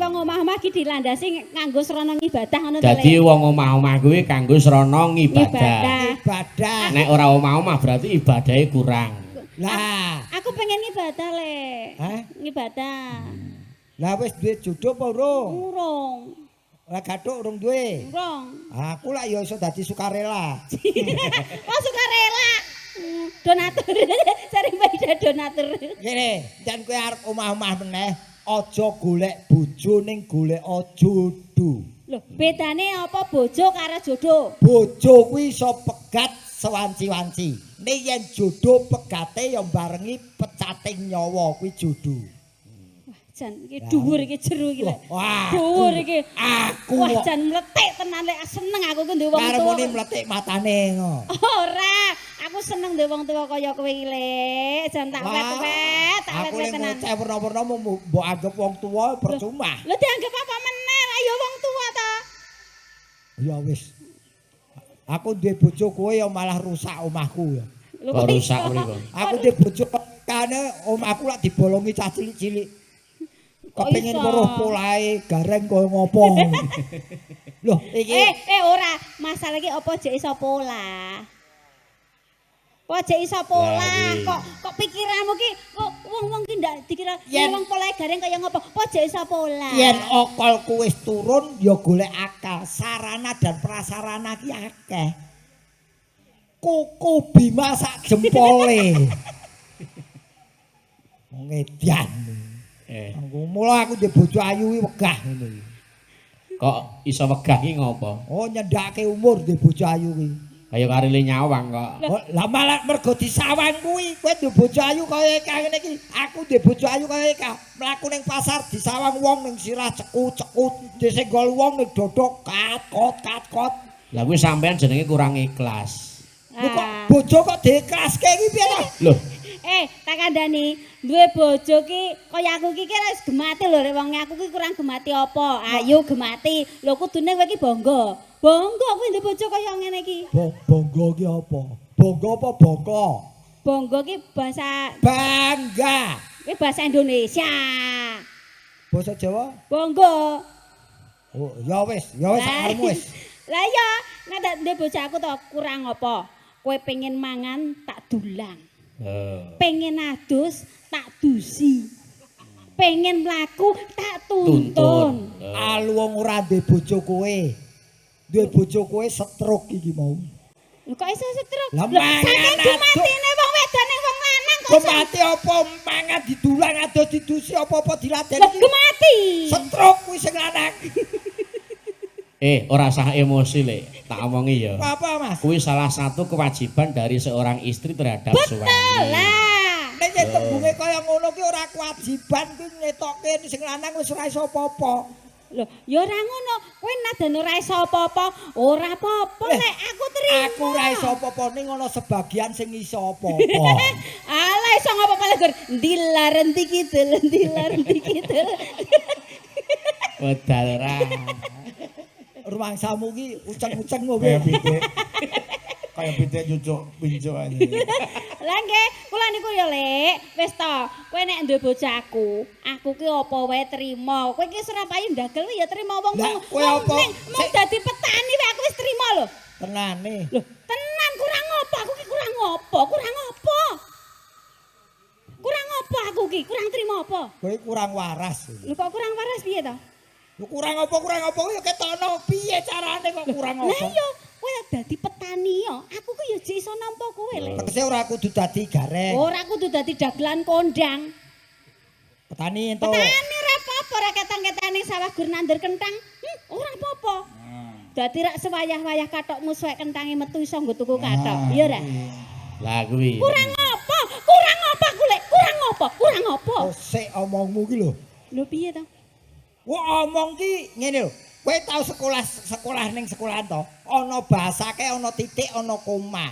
wong omah-omah iki dilandasi nganggo srana ngibadah ngono to, Dadi Le. wong omah-omah kuwi kanggo srana ngibadah. Ngibadah. Ibadah. Nek ora omah-omah berarti ibadahe kurang. Lah, Aku pengen ngibadah, Le. Hah? Ngibadah. Lah wis duwe jodoh apa urung? Urung. Lah gathuk urung duwe. Urung. Aku lak ya iso dadi sukarela. Oh, sukarela. Donatur. Cari beda donatur. Ngene, yen kowe arep omah-omah meneh, aja golek bojo ning golek jodoh. Loh, bedane apa bojo karo jodoh? Bojo kuwi iso pegat sewanci-wanci. Nek yen jodoh pegate ya barengi pecating nyawa kuwi jodoh. Wah, jan iki dhuwur iki jero iki, Le. Wah, Dhuwur iki. Aku Wah, kok jan mletik tenan, Lek. Seneng aku ki duwe wong karep tuwa. muni mletik matane ngono. Ora, aku seneng duwe wong tuwa kaya kowe iki, Lek. Jan tak Wah, wet-wet, tak Aku wet-wet lek tenan. ngoceh werna-werna mau mbok anggap wong tuwa percuma. Lho dianggap apa meneh? Lah ya wong tuwa ta. Ya wis. Aku duwe bojo kowe ya malah rusak omahku ya. Lho Kok rusak iso? mriko? Aku duwe bojo kane omahku lak dibolongi cah cilik-cilik. Kok Kepengin iso? weruh polahe gareng kaya ngopo. Loh, iki Eh, ora, masalah iki apa jek iso pola? Apa jek iso pola? Lah, kuwi. Kok kok pikiranmu ki kok wong-wong ki ndak dikira Yen- wong polahe gareng kaya ngopo? Apa jek iso pola? Yen akalku wis turun ya golek akal, sarana dan prasarana ki akeh. Kuku Bima sak jempole. Wong edan. Eh, Aku mula aku ndek bojo ayu kuwi wegah ngono iki. Kok iso wegah ki ngopo? Oh, nyendhake umur ndek bojo ayu kuwi. Kaya karile nyawang kok. Oh, lah malah mergo disawang kuwi, kowe ndek bojo ayu kaya Eka ngene iki. Aku ndek bojo ayu kaya Eka. Mlaku ning pasar disawang wong ning sirah ceku-ceku, disenggol wong ning dodok kat kot kat kot. Lah kuwi sampean jenenge kurang ikhlas. Lho kok Ah. bojo kok diiklaske iki piye to? Loh, Eh, tak kandhani, duwe bojo ki kaya aku ki kira wis gemati lho rek wong aku ki kurang gemati apa? Ayo gemati. Lho kudune kowe ki bangga. Bangga kowe duwe bojo kaya ngene iki. Bangga ki apa? Bangga apa bangga? Bangga ki bahasa Bangga. ki bahasa Indonesia. Basa Jawa? Bangga. Oh, ya wis Lah. sakarepmu wis. Lah iya, nek tak duwe bojo aku to kurang apa? Kowe pengen mangan tak dulang. Eh, Pengen adus tak dusi. Pengen mlaku tak tuntun. tuntun. Eh, Alu wong ora duwe bojo kowe. Duwe bojo kowe stroke iki mau. Lho kok iso stroke? Lah, Lho, mangan saking aduk. gumatine wong wedok ning wong lanang kok iso. Gemati apa mangan didulang adoh didusi apa-apa diladeni Lho iki. gemati. Stroke kuwi sing lanang. Eh, ora sah emosi, Lek. Tak omongi ya. Apa, Mas? Kuwi salah satu kewajiban dari seorang istri terhadap Betul suami. lah. Nek yen tembunge kaya ngono ki ora kewajiban kuwi ngetokke sing lanang wis ora iso apa-apa. Lho, ya ora ngono. Kowe nadan ora iso apa-apa, ora apa-apa Eh, lek aku terima. Aku ora iso apa-apa ning ana sebagian sing iso apa-apa. Alah iso ngopo lek gur ndilar endi kidul, ndilar endi kidul. Wedal ora. Rumangsamu ki uceng-uceng ngopo. Kayak pitik. Kayak pitik nyucuk pincuk aja. Lah nggih, kula niku ya Lek, wis to, kowe nek duwe bojo aku, aku ki apa wae trima. Kowe ki wis ora payu ndagel ya trima wong Lah, wong kowe apa? ning mung dadi petani wae aku wis trima lho. Tenane. Lho, tenan kurang apa aku ki kurang apa? Kurang apa? Kurang apa aku ki? Kurang trima apa? Kowe kurang waras. Lho kok kurang waras piye to? Lho kurang apa ya ketokno piye carane kok kurang Lah apa? iya, kowe dadi petani ya, aku ki ya jek iso nampa kowe lho. Tegese ora kudu dadi gareng. Ora kudu dadi dagelan kondang. Petani entuk. Petani ora apa-apa, ora ketang-ketang ning sawah gur nandur kentang. Ora apa-apa. Dadi rak sewayah-wayah katokmu suwek kentange metu iso nggo tuku katok. Iya ora? Lah kuwi. Kurang apa? Kurang apa aku lek? Kurang apa? Kurang apa? Oh, sik omongmu ki lho. Lho piye to? Wah, omong ki ngene lho. Kowe tau sekolah sekolah ning sekolahan to? Ana bahasake, ana titik, ana koma.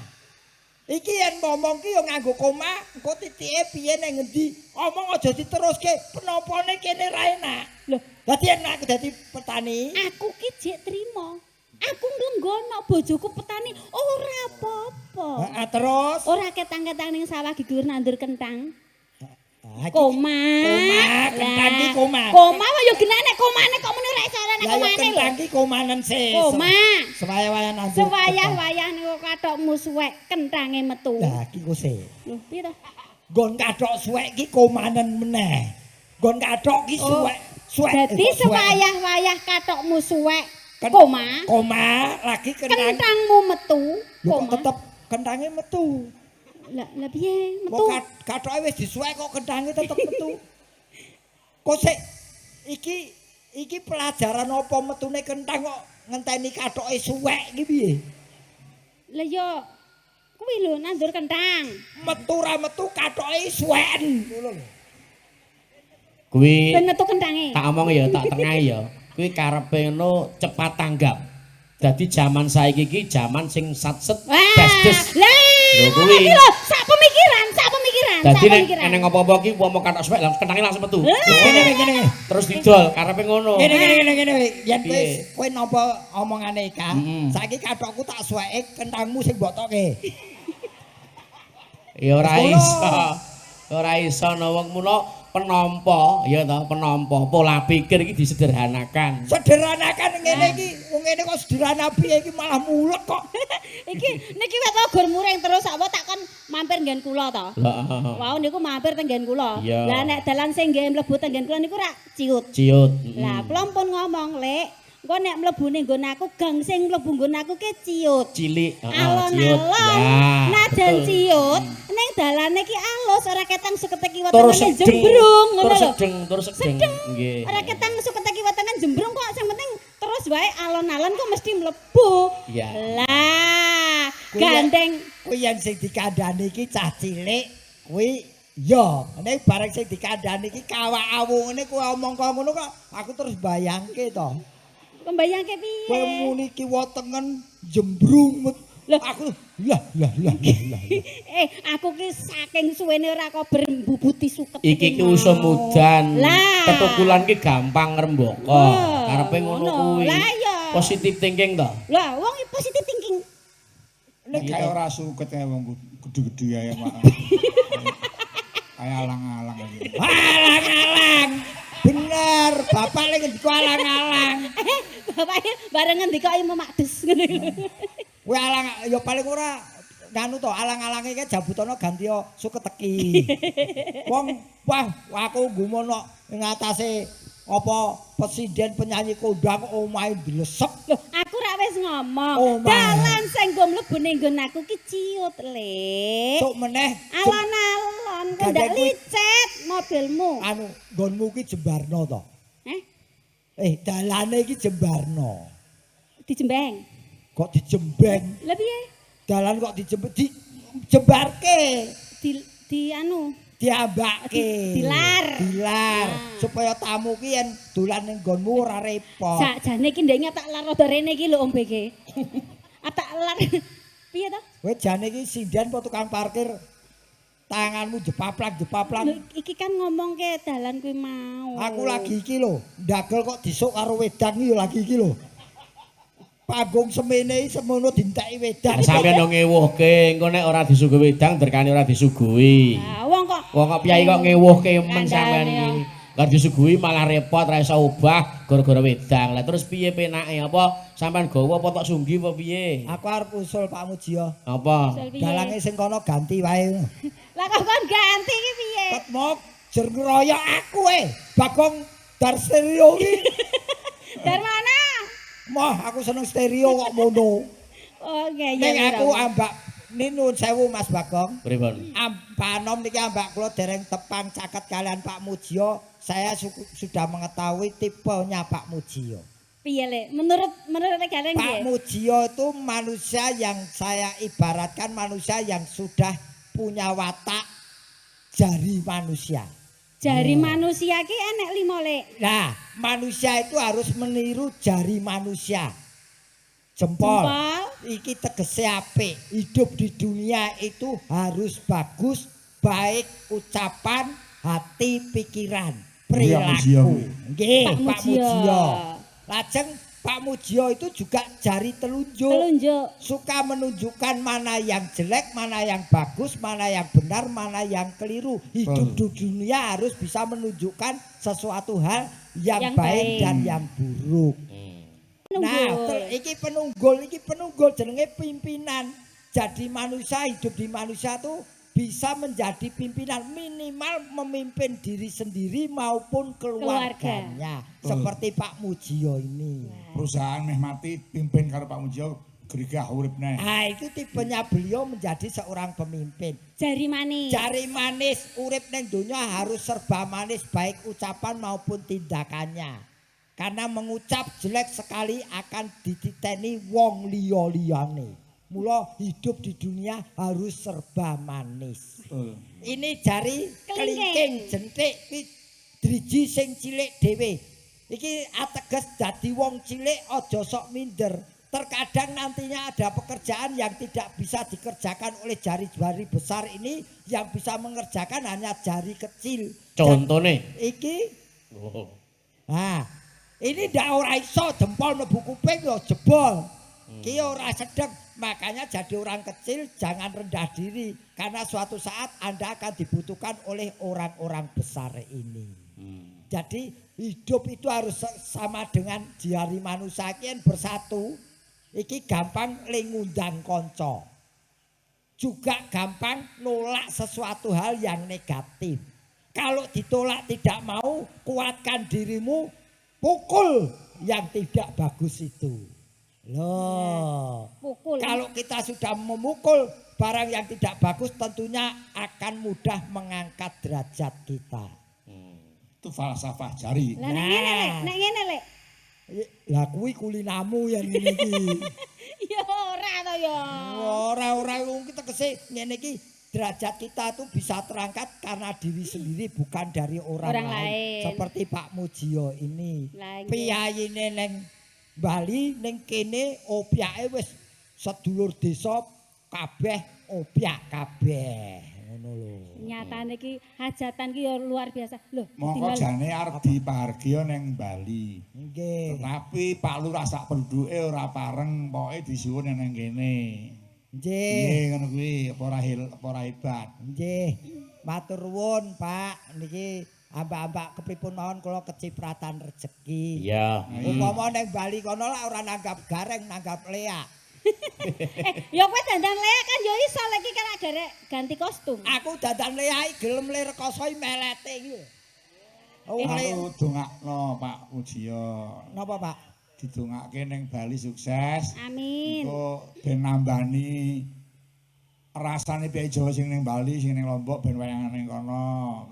Iki yen ngomong ki ya nganggo koma, engko titike piye ning ngendi? Omong aja diteruske, penompone kene ra enak. Lho, Dadi yen aku dadi petani, aku ki jek trimo. Aku nglenggono bojoku petani ora apa-apa. Heeh, terus Ora ketang-ketang ning sawah gigur nandur kentang. Ah, iki- Koma. Koma, kentang ki koma. Koma wae yo genah nek komane kok muni ora iso ora nek Lah ya komane lho. kentang ki komanen sih. Koma. Sewaya-waya nandur. Sewayah-wayah niku kathokmu suwek kentange metu. Lah iki ku sih. Lho, piye to? Nggon kathok suwek ki komanen meneh. Nggon kathok ki Oh. suwek, suwek. Dadi kok suwek. sewayah-wayah kathokmu suwek Ken- koma, Koma lagi kentang. kentangmu metu, Lho kok koma. tetep kentange metu. Lah lah piye metu? Wong kathoke wis disuwek kok kentange tetep metu. Kok sik iki iki pelajaran apa metune kentang kok ngenteni kathoke suwek iki piye? Lah yo kuwi lho nandur kentang. Metu ra metu kathoke suweken. Ngono lho. Kuwi Ben metu kentange. tak omong ya, tak tengahi ya. Kuwi karepe ngono cepat tanggap. Dadi jaman saiki iki jaman sing satset Wah, dasdes. lah Lho, kuwi. iki lho sak pemikiran, sak pemikiran, Dadi sak nek pemikiran. eneng apa-apa ki wong mau kathok suwek langsung kentange langsung metu. Lah. Ngene ngene ngene. Terus didol karepe ngono. Ngene ngene ngene ngene. Yen kowe Piye? kowe nampa omongane Ika, saiki kathokku tak suweke kentangmu sing mbok toke. Ya ora Wis ngono. iso. Ora iso no wong mula penampa, ya toh, penampa pola pikir iki disederhanakan. Sederhanakan ngene iki, wong ngene kok sederhana piye iki malah mulek kok. Iki niki wek kok gur muring terus apa tak kon mampir nggen kula to. Lah, Wau niku mampir teng nggen kula. Iya. Lah nek dalan sing nggih mlebu teng nggen kula niku rak ciut. Ciut. Lah kula pun ngomong, Lek, engko nek mlebune nggon aku gang sing mlebu nggon aku ke ciut. Cilik, heeh, ciut. Alon-alon. Ya, Najan betul. ciut, ning dalane ki alus ora ketang sukete kiwa Terus tengene sedeng, jembrung ngono terus lho. sedeng, terus sedeng. Nggih. Ora ketang sukete kiwa tengen jembrung kok sing penting terus wae alon-alon kok mesti mlebu. Iya. Lah, Kuwi gandeng Kuwi yen sing dikandhani iki cah cilik kuwi ya, nek bareng sing dikandhani iki kawak awu ngene kuwi omong kok ngono kok aku terus bayangke to. Mbayangke piye? Kowe muni kiwa tengen jembrung Lah. aku lah lah lah lah lah. Aku ki saking suwene ora kober mbubuti suket. Iki ki usum udan. Lah. Ketukulan ki gampang ngrembaka. Wah, Karepe ngono ngono. kuwi. Lah iya. Positive thinking to. Lah, wong iki positive thinking. Nek kae ora suket kae wong gede-gede ae, Pak. Kayak alang-alang iki. Alang-alang. Bener, bapak lek ngendika alang-alang. Bapake bareng ngendika ayo memakdes ngono lho. Kuwi alang ya paling ora nganu to, alang-alange ki jabutono ganti suket teki. Wong wah aku gumono ing atase apa presiden penyanyi kondang omahe ndlesep. Loh, aku rak wis ngomong. Omah. Dalan sing nggo mlebu ning nggon aku ki ciut, Lek. Sok meneh Alon-alon kok ndak Gandeng kuwi- licet mobilmu. anu nggonmu ki Jembarno to. Eh, Dalane iki Jembarno. dijembeng. Kok dijembeng? Lah piye? Dalan kok dijembeng dijembarke. Di anu Diambake. Dilar. Dilar Nah. supaya tamu ki yen dolan ning nggonmu ora repot. Sakjane iki ndek tak lar rada rene iki lho Om BG. Ah, tak lar. Piye to? Kowe jane iki sinden apa tukang parkir tanganmu jepaplak-jepaplak. Lho, iki kan ngomongke dalan kuwi mau. Aku lagi iki lho, ndagel kok disuk karo wedang iki yo lagi iki lho. Panggung semene iki semono dinteki wedang. Lah sampeyan yo ngewuhke, engko nek ora disuguhi wedang derkane ora disuguhi. Lah wong kok Wong kok piyai kok ngewuhke men Kandhane sampean yo. iki. Kok disuguhi malah repot ra iso obah gara-gara wedang. Lah terus piye penake? Apa sampean gawa apa tok sunggi apa piye? Aku arep usul Pak Mujiyo. Apa? Usul piye? Dalange sing kono ganti wae. Lah kok kon ganti iki piye? Ket mok jer ngeroyok aku e. Bagong dar stereo iki. Darmana. Moh aku seneng stereo kok mono. Oh ngeyel. Ning aku ambak nuwun sewu Mas Bagong. Pripun? Panom niki ambak kula dereng tepang caket kalian Pak Mujiyo. Saya sudah mengetahui tipenya Pak Mujiyo. Piye Lek? Menurut Gareng Pak nggih. Mujiyo itu manusia yang saya ibaratkan manusia yang sudah punya watak jari manusia. Jari manusia ki enek 5 Lek. Nah, manusia itu harus meniru jari manusia. Jempol. Jempol. Iki tegese apik. Hidup di dunia itu harus bagus, baik ucapan, hati, pikiran, Kuwi Pak Mujiyo perilaku. kuwi. Nggih, Pak Pak Mujiyo. Mujiyo. Lajeng Pak Mujiyo itu juga jari telunjuk. Telunjuk. Suka menunjukkan mana yang jelek, mana yang bagus, mana yang benar, mana yang keliru. Hidup di dunia harus bisa menunjukkan sesuatu hal yang baik baik. dan yang buruk. Nah, iki penunggul jenenge pimpinan. Jadi manusia hidup di manusia tuh bisa menjadi pimpinan, minimal memimpin diri sendiri maupun keluarganya. Keluarga. Seperti Pak Mujiyo ini. Perusahaan meh mati pimpin karo Pak Mujiyo gerigah urip neh. Nah, itu tipenya beliau menjadi seorang pemimpin. Jari manis. Jari manis, urip neng dunia harus serba manis baik ucapan maupun tindakannya. Karena mengucap jelek sekali akan dititeni wong liya-liyane. Mula hidup di dunia harus serba manis. Betul. Ini jari Kelingking. kelingking jentik iki driji sing cilik dhewe. Iki ateges dadi wong cilik aja sok minder. Terkadang nantinya ada pekerjaan yang tidak bisa dikerjakan oleh jari-jari besar ini, yang bisa mengerjakan hanya jari kecil. Contone. Iki, Oh. nah, ini ndak ora iso jempol mlebu kuping ya jebol. Ki ora sedeng. Makanya jadi orang kecil jangan rendah diri, karena suatu saat Anda akan dibutuhkan oleh orang-orang besar ini. Jadi hidup itu harus sama dengan jari manusia iki yen bersatu. Iki gampang le ngundang kanca. Juga gampang nolak sesuatu hal yang negatif. Kalau ditolak tidak mau, kuatkan dirimu, pukul yang tidak bagus itu. Loh. Pukul. Kalau kita sudah memukul barang yang tidak bagus, tentunya akan mudah mengangkat derajat kita. Itu falsafah jari. Lah nek ngene lek, nek ngene lek. Lah kuwi kulinamu yang ngene iki. Ya ora to ya. Ora wong ki tegese ngene iki derajat kita tuh bisa terangkat karena diri sendiri bukan dari orang lain. Seperti Pak Mujiyo ini. Lah, nggih. Piyayine neng Bali ning kene opyake wis sedulur desa kabeh opyak kabeh ngono lho. Nyatane iki hajatan ki ya luar biasa. Loh, Mongko jane arep dipahargya neng Bali. Nggih. Tetapi Pak Lurah sak penduduke ora pareng, pokoke disuwun nang kene. Nggih. Nggih ngono kuwi apa ora hebat. Nggih. Matur nuwun, Pak. Niki ambak-ambak kepripun mawon kula kecipratan rejeki. Iya. Upama neng Bali kono lak ora nanggap gareng, nanggap leak. Ya kowe dandan leak kan ya iso lek iki kan garek ganti kostum. Aku dandan leak iki gelem le rekoso iki melete iki lho. Oh, Aku dongakno Pak Mujiyo. Napa, Pak? Didongake ning Bali sukses. Amin. Engko ben nambani rasane piye Jawa sing ning Bali, sing ning Lombok ben wayangan ning kono.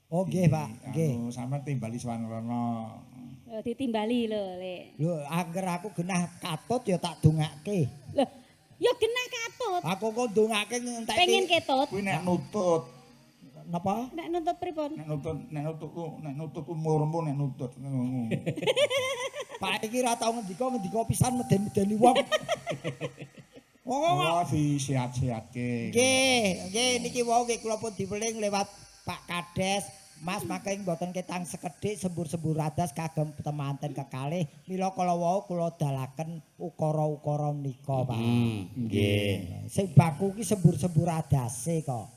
Oh nggih, Pak. Nggih. Anu sampean timbali sowan rono. Lho ditimbali lho, Lek. Lho, angger aku genah katut ya tak dongake. Lho, ya genah katut. Aku kok ndongake ngenteki. Pengen ketut. Kuwi nek nutut, Napa? Nek nuntut pripun? nek nutut, nek nutut umurmu nek nutut. Pak iki ora tau ngendika pisan meden-medeni wong. Wong kok Wah, disiat-siatke. nggih, nggih niki wau nggih kula pun diweling lewat Pak Kades. Mas mangke mboten ketang sekedhik sembur-sembur adas kagem temanten kekalih. Mila kala wau kula dalaken ukara-ukara menika, Pak. Nggih. Sing baku ki sembur-sembur adase kok.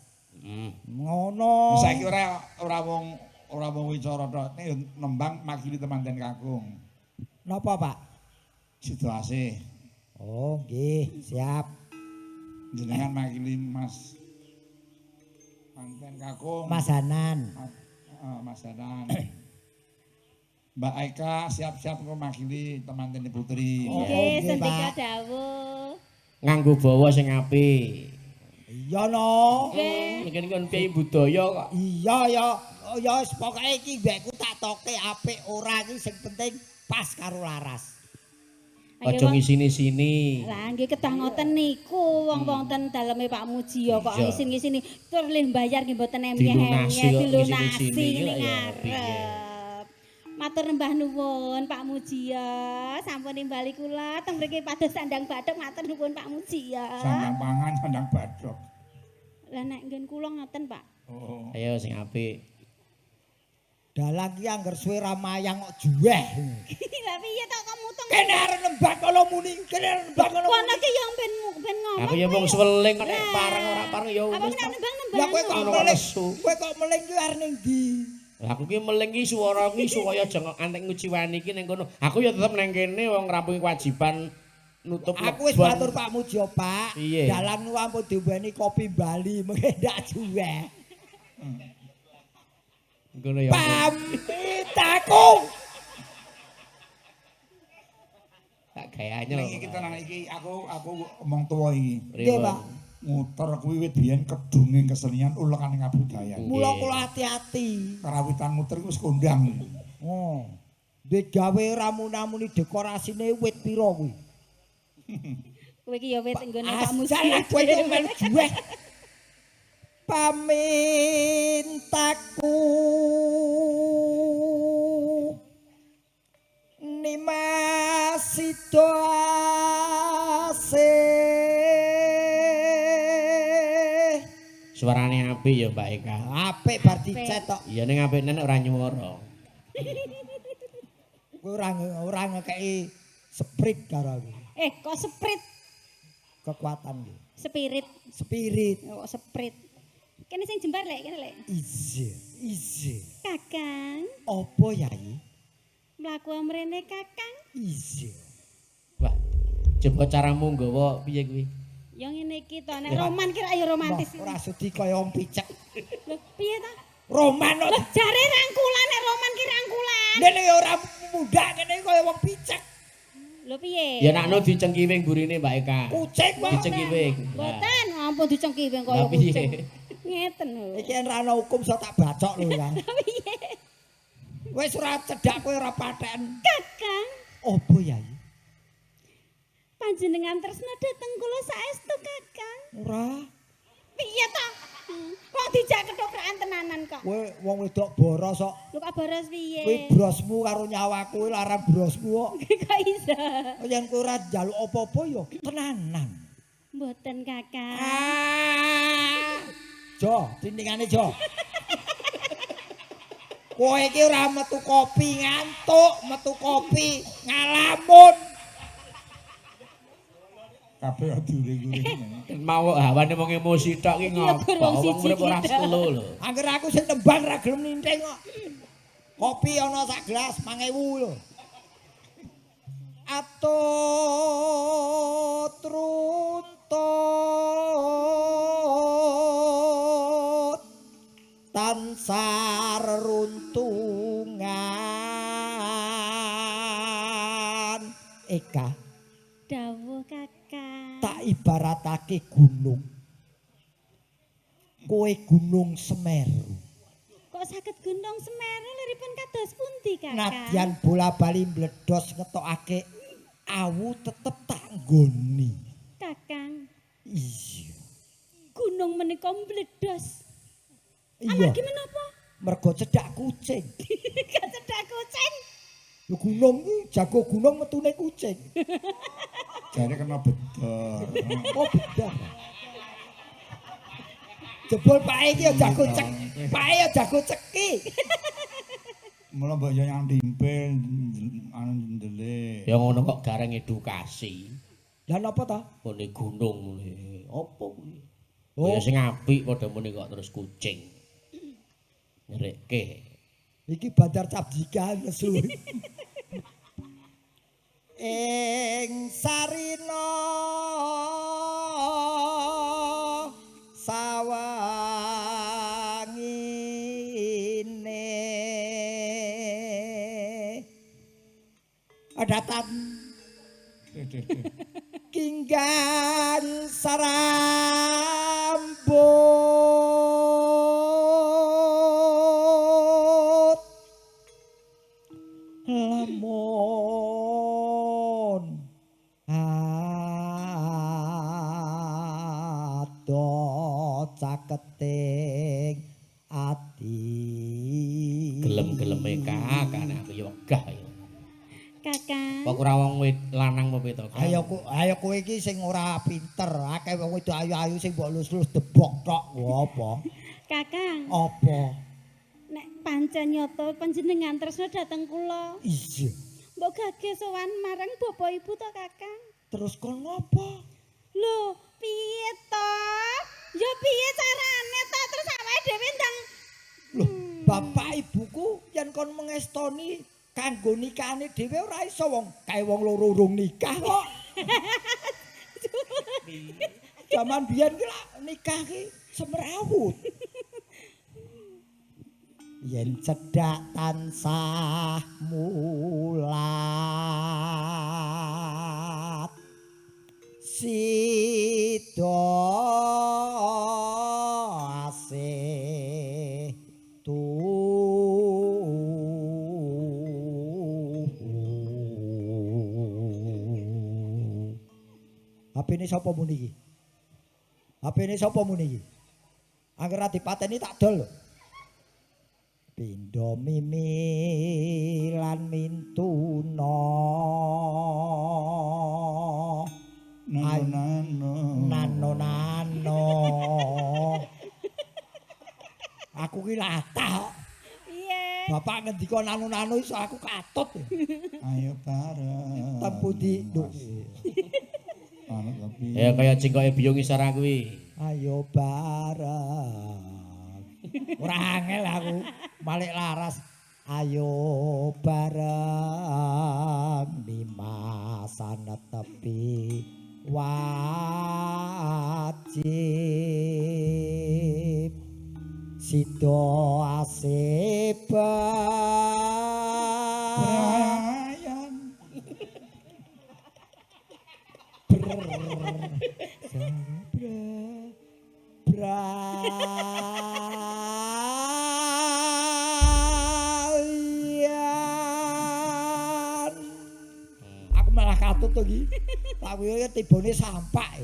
Ngono. Saiki ora wong wicara tok, nek nembang makili temanten kakung. Napa, Pak? Sidoasih. Oh, nggih, siap. Jenengan makili Mas manten kakung. Mas Hanan. Mas Hanan. Mbak Eka siap-siap engko makili temanten putri. Nggih, sendika dawuh. Nganggo bawa sing apik. Iya no. Nggih. Mungkin kon piye budaya kok. Iya ya. Ya wis pokoke iki mbekku tak toke apik ora iki sing penting pas karo laras. Aja ngisini-sini. Lah nggih kedah ngoten niku wong wonten daleme Pak Mujiyo kok ngisin-ngisini tur lih mbayar nggih mboten emyeh-emyeh dilunasi ning ngarep. Matur nembah nuwun Pak Mujiyo, sampun nimbali kula teng mriki pados sandang bathok matur nuwun Pak Mujiyo. Sandang pangan, sandang bathok. Lah nek nggen kula ngoten Pak. Oh. Ayo sing apik. Dalang ki angger suwe ra mayang kok juweh. Lah piye to kok mutung? Kene arep nembang kala muni, kene arep nembang kala Kono muni. ki yo ben ngomong. Aku ya wong sweling kok nek pareng ora pareng ya Apa wis. nek nembang-nembang. Lah kowe kok Ngono meling, nesu. kowe kok meling ki arep ning ndi? Lah aku ki meling ki swara ki supaya aja antek nguciwani ki ning kono. Aku ya tetep nang kene wong ngrampungi kewajiban nutup Aku wis matur Pak Mujo, Pak. Dalang nu ampun diombeni kopi Bali, mengke ndak juweh. Ngono ya. Pamit aku. Tak gayanya. Ning iki tenan iki aku omong tuwa iki. Nggih, Pak. Nguter kuwi wit biyen kedunge kesenian ulekane kabudayan. Mula kula hati-hati. Karawitan nguter iku wis kondang. Oh. Duwe gawe ramuna-muni dekorasine wit pira kuwi? Kowe iki ya wit nggone Pak Muji. Asal kowe iki melu juweh. Pamintaku Nimas Sida asih. Suarane apik ya Mbak Eka. Apik bar dicet tok. Iya ning apik nek ora nyuwara. Kowe ora ngekeki sprite karo aku. Kok sprite? Kekuatan iki. Spirit. Spirit. Kok sprite. Kene sing jembar lek, kene lek. Izi, izi. Kakang, Apa yai? mlaku mrene Kakang. Izi. Wah, coba caramu nggawa piye kuwi? Ya ngene iki to, nek roman ki rak ya romantis. Ora sudi kaya wong picek. Lho, piye ta? Roman kok. Lho, jare rangkulan nek roman ki rangkulan. Dene ya ora mundhak kene kaya wong picek. Lho piye? Ya nakno dicengkiwing burine Mbak Eka. Kucing kok. Dicengkiwing. Mboten, ampun dicengkiwing kaya Lah, piye? kucing. Ngeten lho. Iki yen ra ana hukum iso tak bacok lho ya. Piye? Wis ora cedhak kowe ora paten. Kakang, Apa yai? panjenengan tresna dhateng kula saestu Kakang. Ora. Piye ta? Kok dijak ketoprakan tenanan kok. Kowe wong wedok boros kok. Lho kok boros piye? Kowe brosmu karo nyawaku kuwi larang brosmu kok. Kok iso? Yen kowe ora njaluk apa-apa ya tenanan. Mboten Kakang. Ah. Jo, tintingane Jo. Kowe iki ora metu kopi ngantuk, metu kopi ngalamun. Kabeh diuring-uring. Mau hawane wong emosi tok ki Iya, ngopo? gur wong Wong siji urip ora ki. setelu lho. Angger aku sing nembang ra gelem ninting kok. Kopi ana sak gelas 1000 lho. Atut runtut tansah runtungan. Eka Dawuh Kakang. tak ibaratake gunung. Kowe gunung Semeru. Kok saged gunung Semeru liripun kados pundi Kakang? Nadyan bola-bali mbledos ngetokake awu tetep tak nggoni. Kakang, Iya. gunung menika mbledos. Iya. Amargi menapa? Mergo cedhak kucing. Kok cedhak kucing? Lho gunung ki jago gunung metune kucing. Jare kena bedor. Oh bedah. Jebul pake iki ya jago cek. Pake ya jago ceki. Mula mbok yo yang dimpil anu ndelik. Ya ngono kok gareng edukasi. Lah napa ta? Muni gunung muni. Apa kuwi? Oh. Ya sing apik padha muni kok terus kucing. Nyerekke. Iki Bandar Cabjika nesu. Ing sarina sawangine adatan kinggan sarambut lamun ado caketing ati Gelem-geleme kakak aku ya wegah ya. Kakang. Kok ora wong lanang apa piye to? Ayo ayo kowe iki sing ora pinter, akeh wong wedok ayu-ayu sing mbok lus-lus debok tok. Apa? Kakang. Apa? Nek pancen nyata panjenengan tresna dhateng kula. Iya. Mbok gage sowan marang bapak ibu to, Kakang? Terus kon ngopo? Lho, piye to? Ya piye carane to terus awake dhewe ndang. Lho, bapak ibuku yen kon mengestoni kanggo nikahane dhewe ora iso wong kae wong loro urung nikah kok. Zaman biyen ki lak nikah ki semrawut. Yen cedhak tansah mulat sida asih tuhu. HP-ne sapa muni iki? HP-ne sapa muni iki? Angger ra dipateni tak dol lho. Pindha mimi lan mintuna. Nano nano. Nano nano. Aku ki latah kok. Piye? Bapak ngendika nano nano iso aku katut. Ayo bareng. Tempu di nduk. Ya kaya cingkoke biyung isor kuwi. Ayo bareng. Ora angel aku balik laras. Ayo bareng Dimas tepi wajib sida asih Brian. Brian. Aku malah katut to iki. Tak kuwi tibone sampak.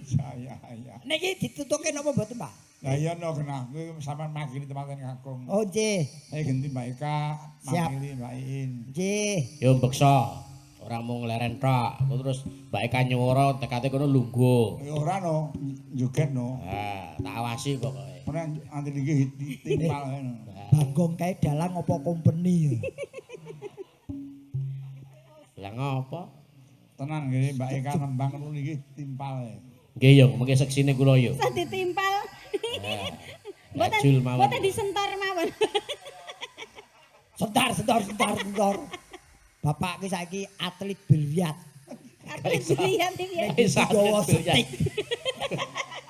Saya ya. Niki ditutuke napa mboten, Pak? Lah iya no kena kuwi sampean makili temanten kakung. Oh nggih. Saya ganti Mbak Eka, makili Mbak Iin. Nggih. Yo mbeksa. Ora mung leren tok. Aku terus Mbak Eka nyuwara tekate kono lungguh. Ya ora no, joget no. Ah, tak awasi pokoke. Ora anti linggih timpal ngono. Bagong kae dalang apa kompeni. Lah ngopo? Tenan nggih Mbak Eka nembang ngono niki timpal. Nggih yo, mengke seksine kula yo. Iso ditimpal. Mboten mboten disentor mawon. Sentar, sentor, sentor, sentor. Bapak ki saiki atlet biliar. Atlet biliar iki. Gawa setik.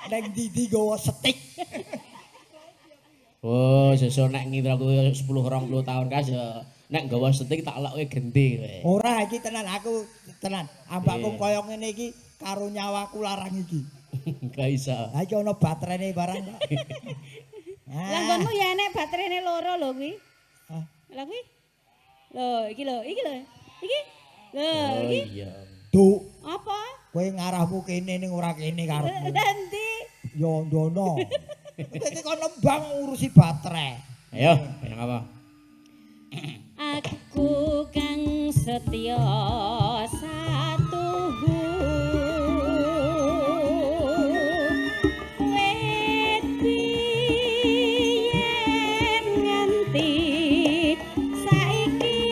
Neng ndi gawa setik. Oh, sesuk nek ngira aku 10 20 tahun kas ya nek gawa setik tak lokke genti kowe. Ora iki tenan aku tenan. Ambakku kaya ngene iki karo nyawaku larang iki. Gak iso. Ha iki ana baterene barang kok. Lah nggonmu ya enek baterene loro lho kuwi. Hah? Lah kuwi. Lho, iki lho, iki lho. Iki. Lho, iki. Oh iya. Duk. Apa? Kowe ngarahmu kene ning ora kene karepmu. Lah endi? Ya ndono. Iki kon nembang ngurusi baterai. Ayo, yang apa? Aku kang setya satuhu. Wit biyen nganti saiki.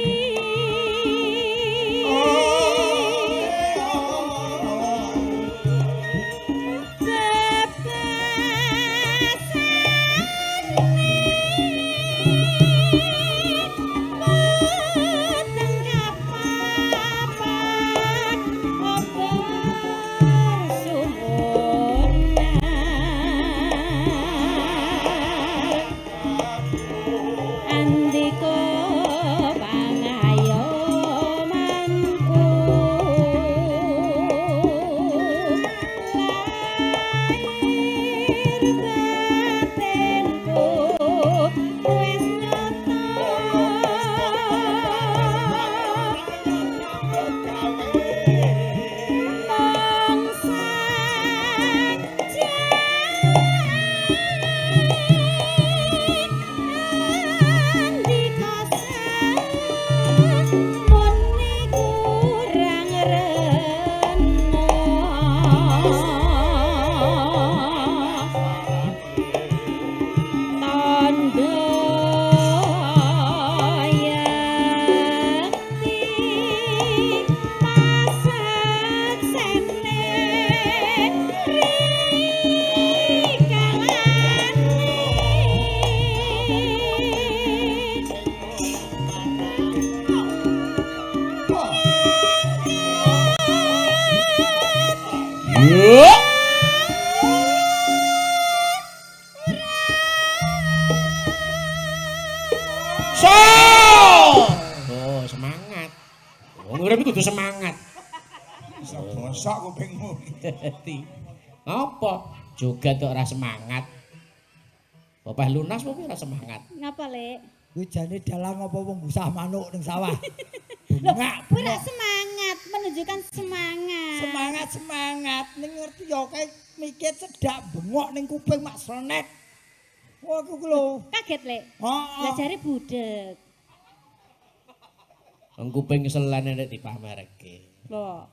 Bebasane peteng kapapar. Yo. So. Oh, semangat. Wong urip kudu semangat. Iso bosok kupingmu. Dadi apa? Joget kok ora semangat. Bapak lunas apa ora semangat? Ngapa, Lek? Kuwi jane dalang apa wong gusah manuk ning sawah. Lho, Bengak, kuwi ora bengok. semangat, menunjukkan semangat. Semangat semangat ning ngerti ya kae mikir cedak bengok ning kuping mak slenet. Wah, aku lho. Kaget, Lek. Heeh. Lah jare budek. Wong kuping selen nek dipamerke. Lho,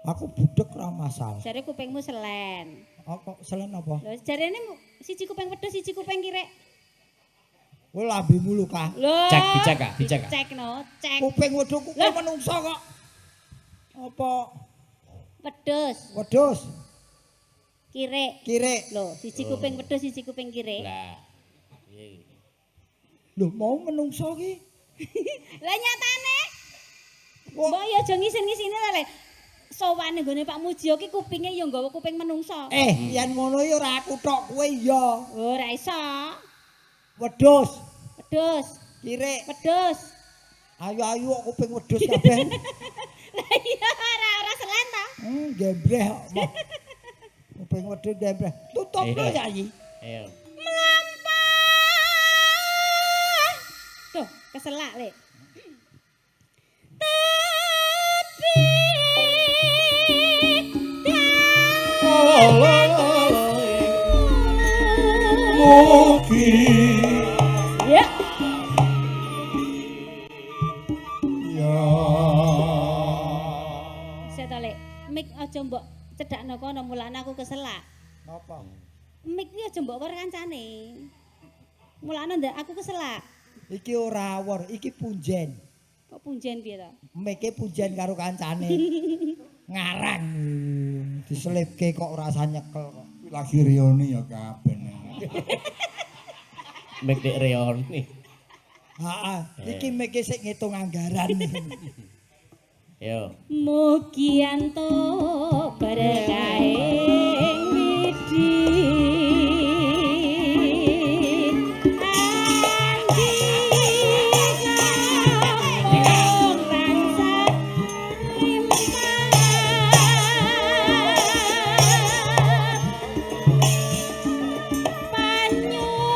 Aku budek ora masalah. jare kupingmu selen. Apa selen apa? Lho, jarene siji kuping wedhus, siji kuping kirek. Kowe lambemu lho, Kak. Lho. Cek, dicek, Kak, dicek, Kak. Cek no, cek. Kuping wedhus kuping Lah. menungso kok. Apa Wedhus, wedhus kirek. kirek. Lho, siji kuping wedhus, siji kuping kirek. Lah. Piye? Lho mau menungso ki. Lah nyatane Wah. mbok ya aja ngisin-ngisine ta, Lek. Sowane nggone Pak Mujiyo ki kupinge ya nggawa kuping menungso. Yen ngono ya ora aku tok kowe ya. Ora iso. Wedhus Wedhus, kirek. wedhus. Ayu-ayu kok kuping wedhus kabeh. Lah iya ora selen ta. Gembreh kok. Moh. Kuping wedhus gembreh. Tutup lho Iya. Yayi. Ayo. Melampah. Tuh, keselak, Lek. Tapi Mugi Ya, ya. saya to, Lek. Mik aja mbok cedakno kono mulane aku keselak. Napa? Mik ki aja mbok war kancane. Mulane ndak aku keselak. Iki ora awor, iki punjen. Kok punjen piye to? Meke punjen karo kancane. Ngarang diselipke kok ora usah nyekel kok. Lagi reuni ya kabeh. Mek dek reoni. Heeh, iki meke sik ngitung anggaran. Yo. Mugi antuk berkahing widhi. Andika mung tansah limpah. Panyuwun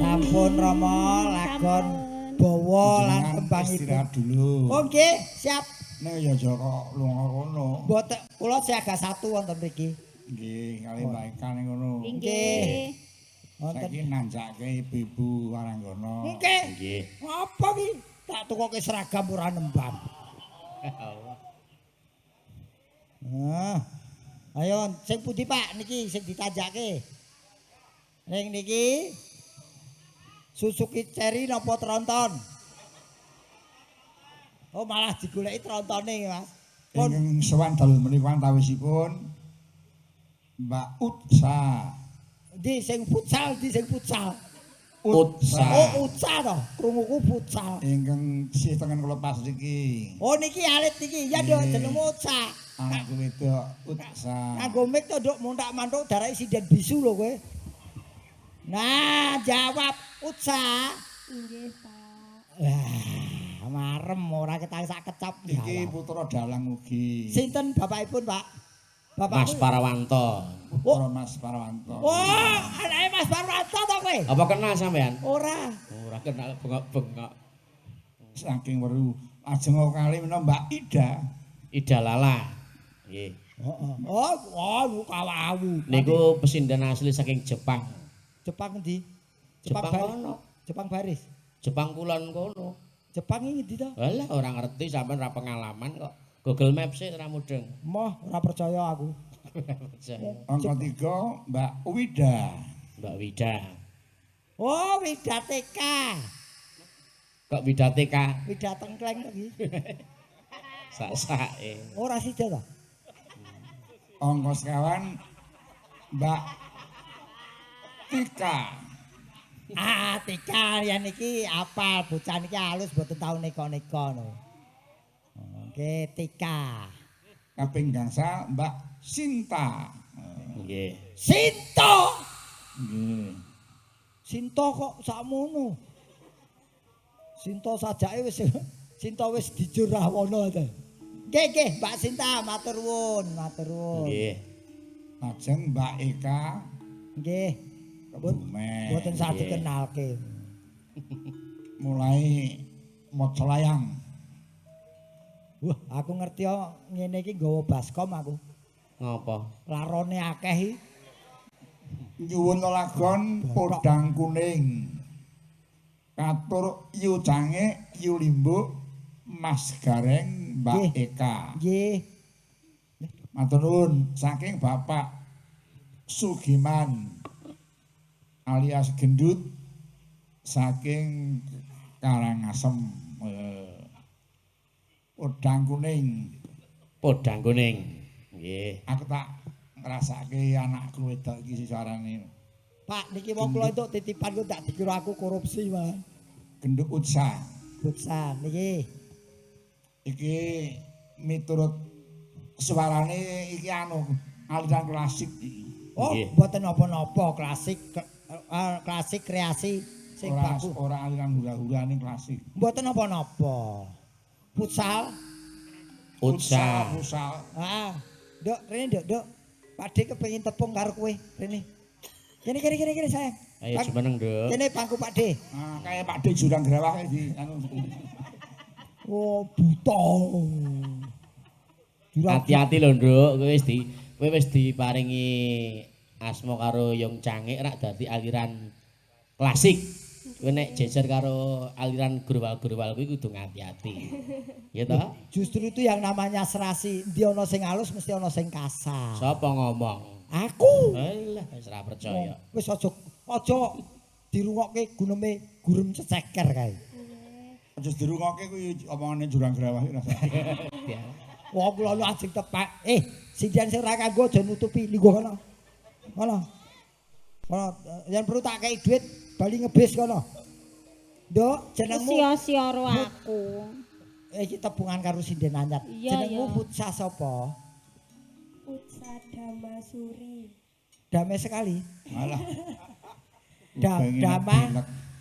Sampun Rama lagon bawa lan Jenengan istirahat tembangipun. dulu. Oh nggih, siap. Nek ya aja kok lunga kono. Mboten kula siaga satu wonten mriki. Nggih, kali Mbak Eka ning ngono. Nggih. Wonten. Saiki nanjake ibu-ibu Waranggono. Nggih. Nggih. Apa ki? Tak tukoke seragam ora nembang. Ah. Ayo sing pundi Pak niki sing ditanjake? Ning niki Suzuki Cherry napa tronton? Oh malah digoleki trontone Mas. Pun Ingkang sowan dalu menika antawisipun Mbak Utsa. ndi sing futsal, ndi sing futsal? Utsa. Oh utsa to, krunguku futsal. Ingkang sisih tengen kula pas niki. Oh niki alit niki, ya nduk Nggih. jenengmu utsa. Anakku wedok Utsa. Nganggo mic to nduk montak-mantuk darake sinden bisu lho kowe. Nah, jawab utsa. Nggih, Pak. Lah, marem ora ketang sak kecap. Iki Jawab. putra dalang ugi. Sinten bapakipun, Pak? Bapak Mas Parawanto. Putra Mas Parawanto. Wah, anake Mas Parwanto to kowe? Apa kenal sampean? Ora. Ora kenal bengok-bengok. Saking weru ajeng kali menawa Mbak Ida. Ida Lala. Nggih. Heeh. Oh, oh, kawawu. Niku pesinden asli saking Jepang. Jepang endi? Jepang Baris. kono. Jepang Baris. Jepang kulon kono. Jepang iki ngendi to? Alah ora ngerti sampean ora pengalaman kok. Google Maps sih ora mudeng. Moh, ora percaya aku. Percaya. Angka 3 Mbak Wida. Mbak Wida. Oh, Wida TK. Kok Wida TK? Wida tengkleng to iki. Sak-sake. Ora sida ta? Angka sekawan Mbak Tika. Ah, Tika yen iki apal bocah niki halus mboten tau neko-neko no. Oke, Tika. Kaping gangsal Mbak Sinta. Nggih. Sinta. Nggih. Sinta kok sakmono. Sinta sajake wis Sinta wis dijur Rahwana ta. Nggih, nggih, Mbak Sinta, matur nuwun, matur nuwun. Nggih. Lajeng Mbak Eka. Nggih. Kebumen. Mboten sah dikenalke. Mulai maca layang. Wah, aku ngerti kok ngene iki nggawa baskom aku. Ngopo? Larone akeh iki. Nyuwun lelagon Podang Kuning. Katur Yu Cange, Yu Limbuk, Mas Gareng, Mbak Eka. Nggih. Matur nuwun saking Bapak Sugiman alias Gendut saking Karangasem. Podang Kuning. Podang Kuning. Nggih. Aku tak ngrasake anakku wedok iki suarane. Pak, niki wong kula entuk titipan kok tak dikira aku korupsi, Mas. Genduk Utsa. Utsa niki. Iki miturut suarane iki anu aliran klasik iki. Oh, mboten napa-napa klasik klasik kreasi sing bagus. Ora aliran hura-hura ning klasik. Mboten napa-napa. Futsal. Futsal. Futsal. Heeh. Nduk, rene nduk, nduk. Pakde kepengin tepung karo kowe, rene. Kene kene kene kene sayang. Ayo jumeneng, Nduk. Kene pangku Pakde. Ah, kaya Pakde jurang grawah iki anu. Oh, buta. Hati-hati lho, Nduk. Kowe wis diparingi asma karo Yung Cangik rak dadi aliran klasik. Kowe nek jejer karo aliran growal-growal kuwi kudu ngati-ati. Ya toh? Justru itu yang namanya serasi. Endi ana sing halus mesti ana sing kasar. Sapa ngomong? Aku. Alah, wis ora percaya. Wis aja aja dirungokke guneme gurem ceceker kae. Aja dirungokke kuwi omongane jurang grawah iki rasane. Wah, kula lu ajeng tepak. Sindian sing ora kanggo aja nutupi lingguh kono. Kono. Kono, yen perlu tak kei dhuwit bali ngebis kono. Nduk, jenengmu sia-sia ro aku. Iki tebungan karo sinden anyar. Jenengmu Futsa sapa? Futsa Damasuri. Damai sekali. Alah. Dama.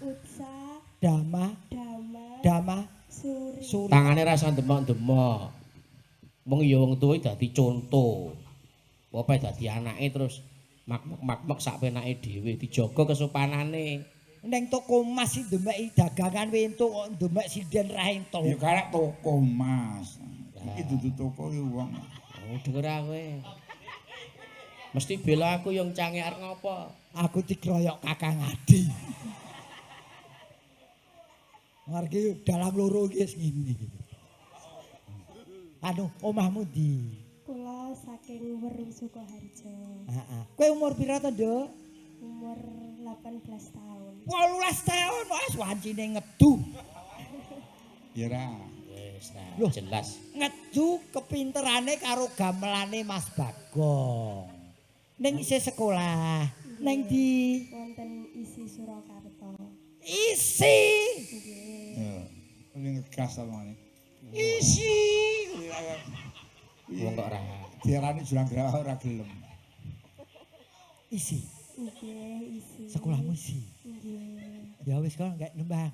Utsa. Dama. Dama. Dama. Suri. Suri. Tangane rasa demok-demok. Wong ya wong tuwa dadi conto. Pokoke dadi anake terus mak-mak sak penake dhewe dijaga kesopanane. Neng toko emas iki ndemeki dagangan we entuk kok ndemek sinden ra entuk. Ya karek toko emas. Iki dudu toko iki wong. Oh, denger kowe. Mesti bela aku yang canggih arep ngopo? Aku dikroyok Kakang Adi. Ngarep dalang loro iki wis ngene iki. Anu, omahmu ndi? Kula saking Weru Sukoharjo. Heeh. Kowe umur pira to, Nduk? Umur 18 tahun. 18 tahun wis wancine ngedu. Ya ra. Wis jelas. Ngedu kepinterane karo gamelane Mas Bagong. Ning isih sekolah. Ning ndi? Wonten ISI Surakarta. ISI. Nggih. Heeh. Ngegas omongane. Isi. Wong kok ora diarani jurang grawah ora gelem. Isi. Nggih, isi. Sekolahmu isi. Nggih. Ya wis kok gak nembang.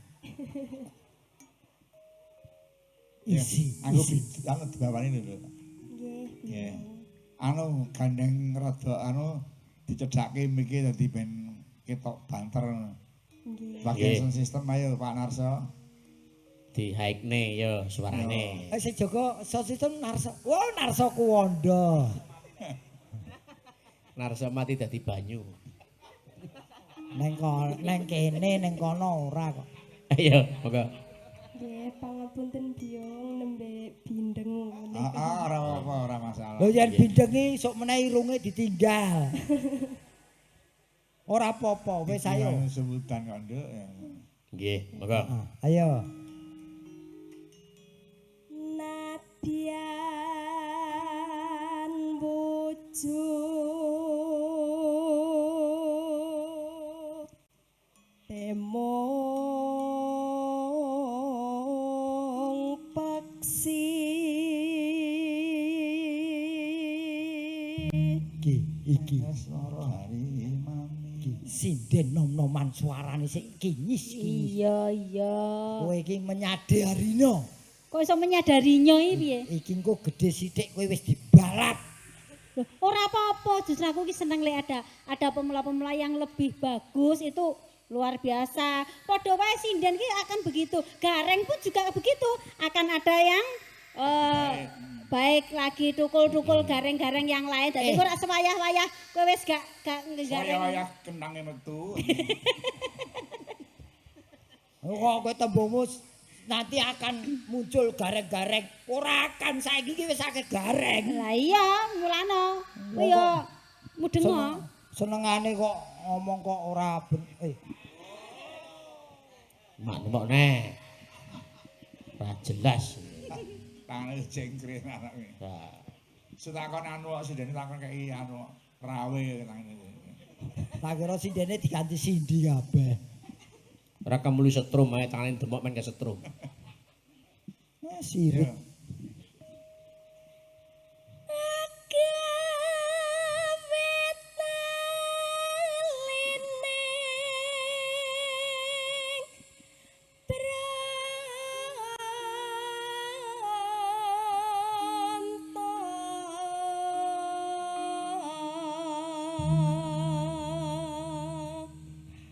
Isi. Aku anu dibawani lho. Nggih. Nggih. Anu gandeng rada anu dicedhake miki dadi ben ketok banter. Nggih. Bagian sistem ayo Pak Narso. Dihaikne ya suarane. Eh sing jaga sound system Narso. Wah, Narso Kuwondo. Narso mati dadi banyu. Neng neng kene neng kono ora kok. Ayo, monggo. Nggih, pangapunten Biyung nembe bindeng. Heeh, ora apa-apa, ora masalah. Lho yen bindeng iki sok menawi irunge ditinggal. Ora apa-apa, wis ayo. Sebutan kok, Nduk. Nggih, monggo. Ayo. Nadyan Iki iki Asmara hari mami. Iki sinden nom-noman suarane sik kinyis kinyis. Iya, iya. Kowe iki menyadarino. Kok iso menyadarinya iki piye? Iki engko gedhe sithik kowe wis dibalap. Loh, ora apa-apa, justru aku ki seneng lek ada pemula-pemula yang lebih bagus itu luar biasa. Padha wae sinden ki akan begitu. Gareng pun juga begitu, akan ada yang baik lagi tukul-tukul gareng-gareng yang lain. Dadi ora sewayah-wayah kowe wis gak gareng. Wayah-wayah kentange metu. Kok kowe tembungmu nanti akan muncul gareng-gareng. Ora akan, saiki iki wis akeh gareng. Lah iya, mulane. Kowe ya mudeng. Senengane kok ngomong kok ora Mak nemok neh. Ora jelas. Tangane jengkre anake. Lah, Setakon anu kok sindene takon kei anu rawe tangane. Tak kira sindene diganti sindi kabeh. Ora kemulu setrum ae tangane demok men kesetrum. Sirik.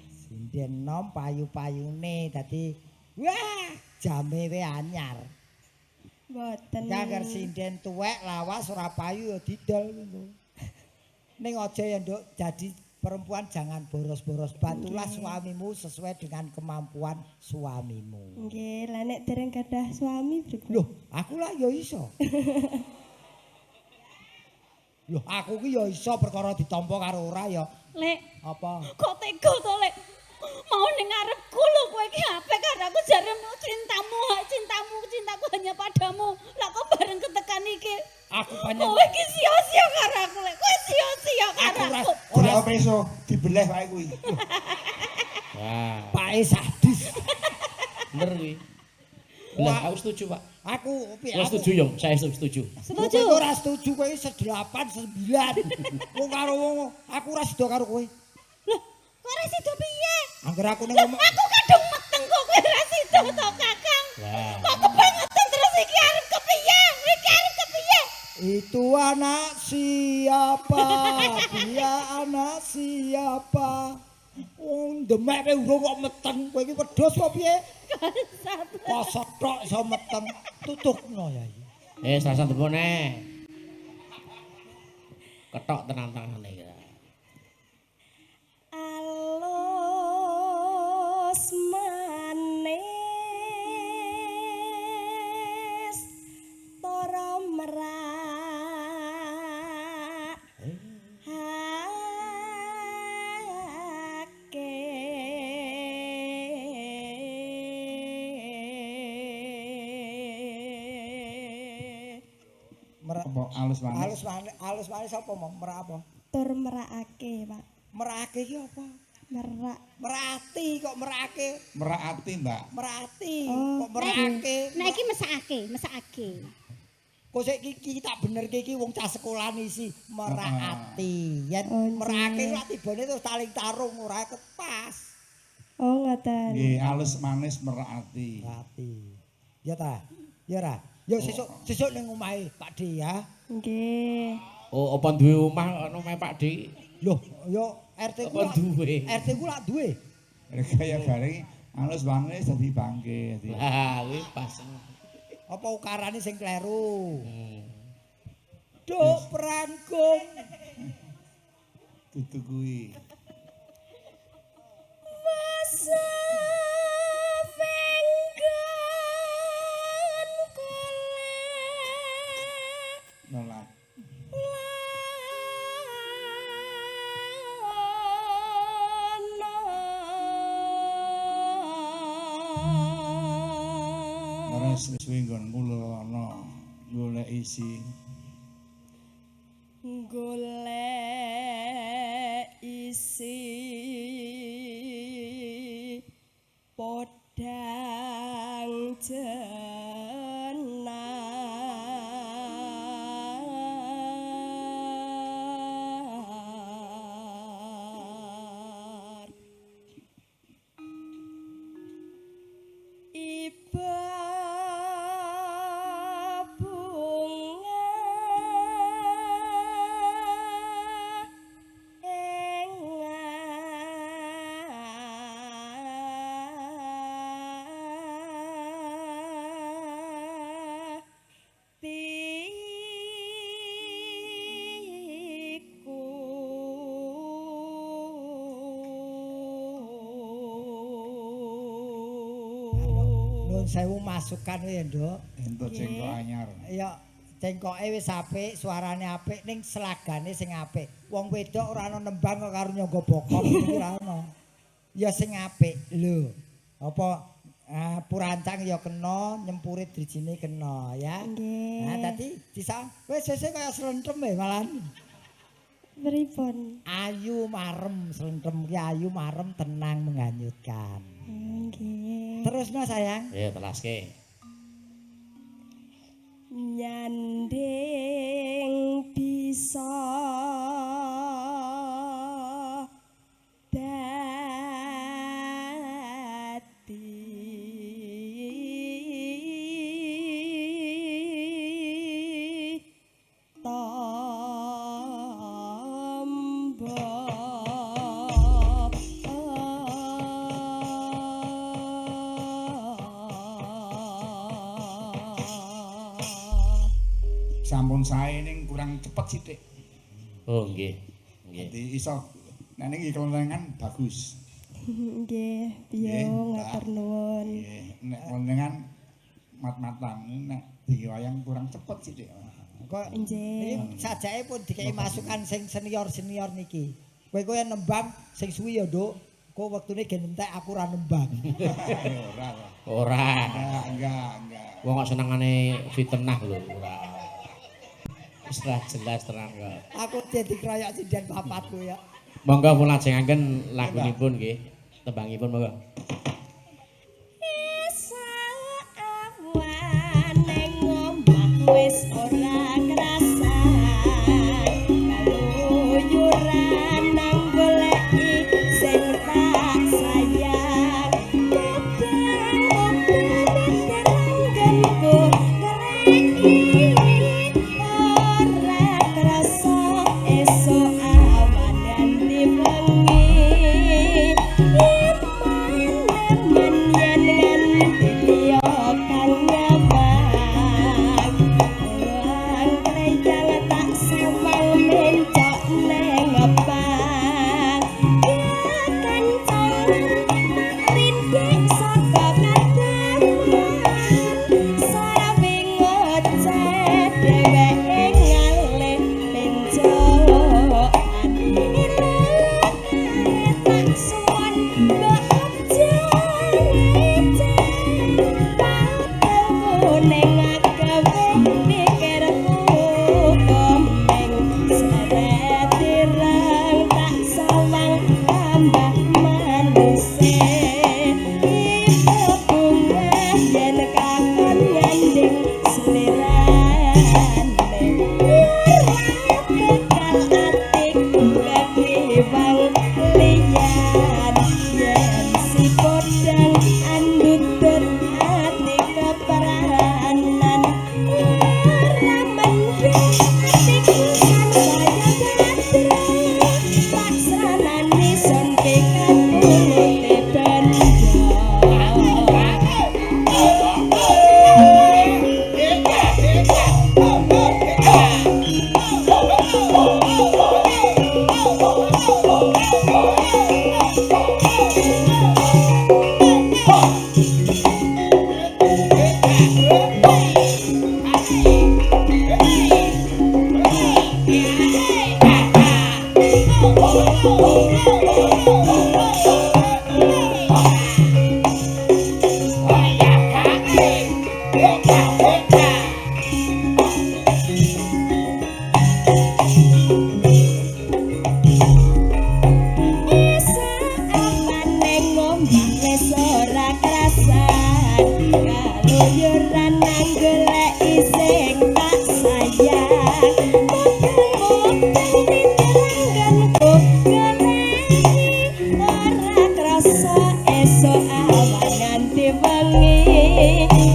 Sinden nom payu-payune dadi wah jame we anyar. Mboten. Angger sinden tuwek lawas ora payu ya didol ngono. Ning aja ya Nduk, jadi perempuan jangan boros-boros. Bantulah suamimu sesuai dengan kemampuan suamimu. Nggih, lah nek dereng gadah suami pripun? Loh, aku lah ya iso. Loh, aku ki ya iso perkara ditampa karo ora ya. Lek, Apa? kok tega to, Lek? Mau ning ngarepku lho kowe iki apik karo aku jaremu cintamu, cintamu, cintaku hanya padamu. Lah kok bareng ketekan iki. Aku pancen Kowe iki sia-sia karo aku, Lek. Kowe sia-sia karo Aku aku. Ora peso dibeleh wae kuwi. Wah, pake sadis. bener kuwi. Lah, aku setuju, Pak. Aku piye? Aku setuju, Yong. Saya setuju. Setuju. Kowe ora setuju kowe 8 9. Wong karo wong aku ora sida karo kowe. Loh, kok ora sida piye? Angger aku ning Loh, ngomong aku kadung meteng kok kowe ora sida to, Kakang. Lah. Kok kebangetan terus iki arep kepiye? Iki arep kepiye? Itu anak siapa? Dia anak siapa? Wong demek kowe urung kok meteng. Kowe iki wedhus apa piye? Kosok tok iso meteng. Tutukno ya iki. Selasa demok neh. Ketok tenan tangane iki. Alus manis tara merak hake Merak Apa alus manis? alus manis, alus manis apa mau? Merak apa? tur merakake Pak Merakake iki apa? merak Merati kok merake? Merak ati, Mbak. Merati Oh. kok merake? Nek iki mesakake, mesakake. Kok sik iki tak benerke iki wong cah sekolah isi merakati. Yen Oh, nggih. merake lak tibane terus taling tarung ora kepas. Oh ngoten. Nggih, alus manis merak ati. Merati. Ya ta? Ya ra? Ya sesuk sesuk ning omahe Pak D ya. Nggih. Oh, apa duwe omah ana omahe Pak D? Loh, ya RT ku Apa duwe? RT ku lak duwe. Kaya garing alus manis dadi bangke dadi. Lah, kuwi pas. Apa ukarane sing kleru? Hmm. Duk prangkung. Dudu kuwi. Wasafenggan kula Nolak. lana. Ora suwe nggonku ana golek isi. Golek isi podang jenang. Tiba bunga ing atiku. Nuwun sewu masukan ya, Nduk. Entuk cengkok anyar. Ya cengkoke wis apik, suarane apik ning selagane sing apik. Wong wedok ora ana nembang kok karo nyangga bokong iki ora ana. Ya sing apik lho. Apa purancang ya kena, nyempure drijine kena ya. Nggih. Nah, dadi bisa wis sesuk kaya slentem e malahan. Pripun? Ayu marem slentem ki ayu marem tenang menghanyutkan. Nggih. Terusno sayang. Ya telaske. Nyanding bisa dadi tombo. Sampun sae ning kurang cepet sithik. Oh nggih. Nggih. Dadi iso nek ning kelenengan bagus. Nggih, Nggih, piye ngatur nuwun. Nggih, nek kelenengan mat-matan nek diwayang kurang cepet sithik. Kok Nggih. niki sajake pun dikei masukan sing senior-senior niki. Kowe kowe nembang sing suwi ya, Nduk. Kok wektune gen entek aku ora nembang. Ora. Ora. Enggak, enggak, enggak. Wong kok senengane fitnah lho, ora. Wis ra jelas terang kok. Aku dadi kroyok sinden papatku ya. Monggo pun lajengaken lagunipun nggih. Tembangipun monggo. Awan neng omah wis ora krasan, kaluyuran nang goleki sing tak sayang. Mubeng-mubeng goleki ora krasa esuk awan ganti wengi. Eman yen nganti liya kang nyawang, kleyang tak sawang mencok neng ngepang. Kekancangan rindik saka kademan, sarawe ngoceh dheweke ngalih penjokan. Ileh tak suwun mbok aja ngece, patengku ning agawe pikirku komeng. Seret ireng tak sawang tambah manuse, ibu bunga yen kakon nyanding slirane. Bekal atiku kekiwang liyan, yen si podang andutut ati kepranan. Ora mendung atiku sansaya badra, pasranane sun pikatulute benda. Awan neng omah wis ora krasan, kaluyuran nang goleki sing tak sayang. Mubeng-mubeng titilanggengku goleki, ora krasa esuk awan nganti wengi. wengi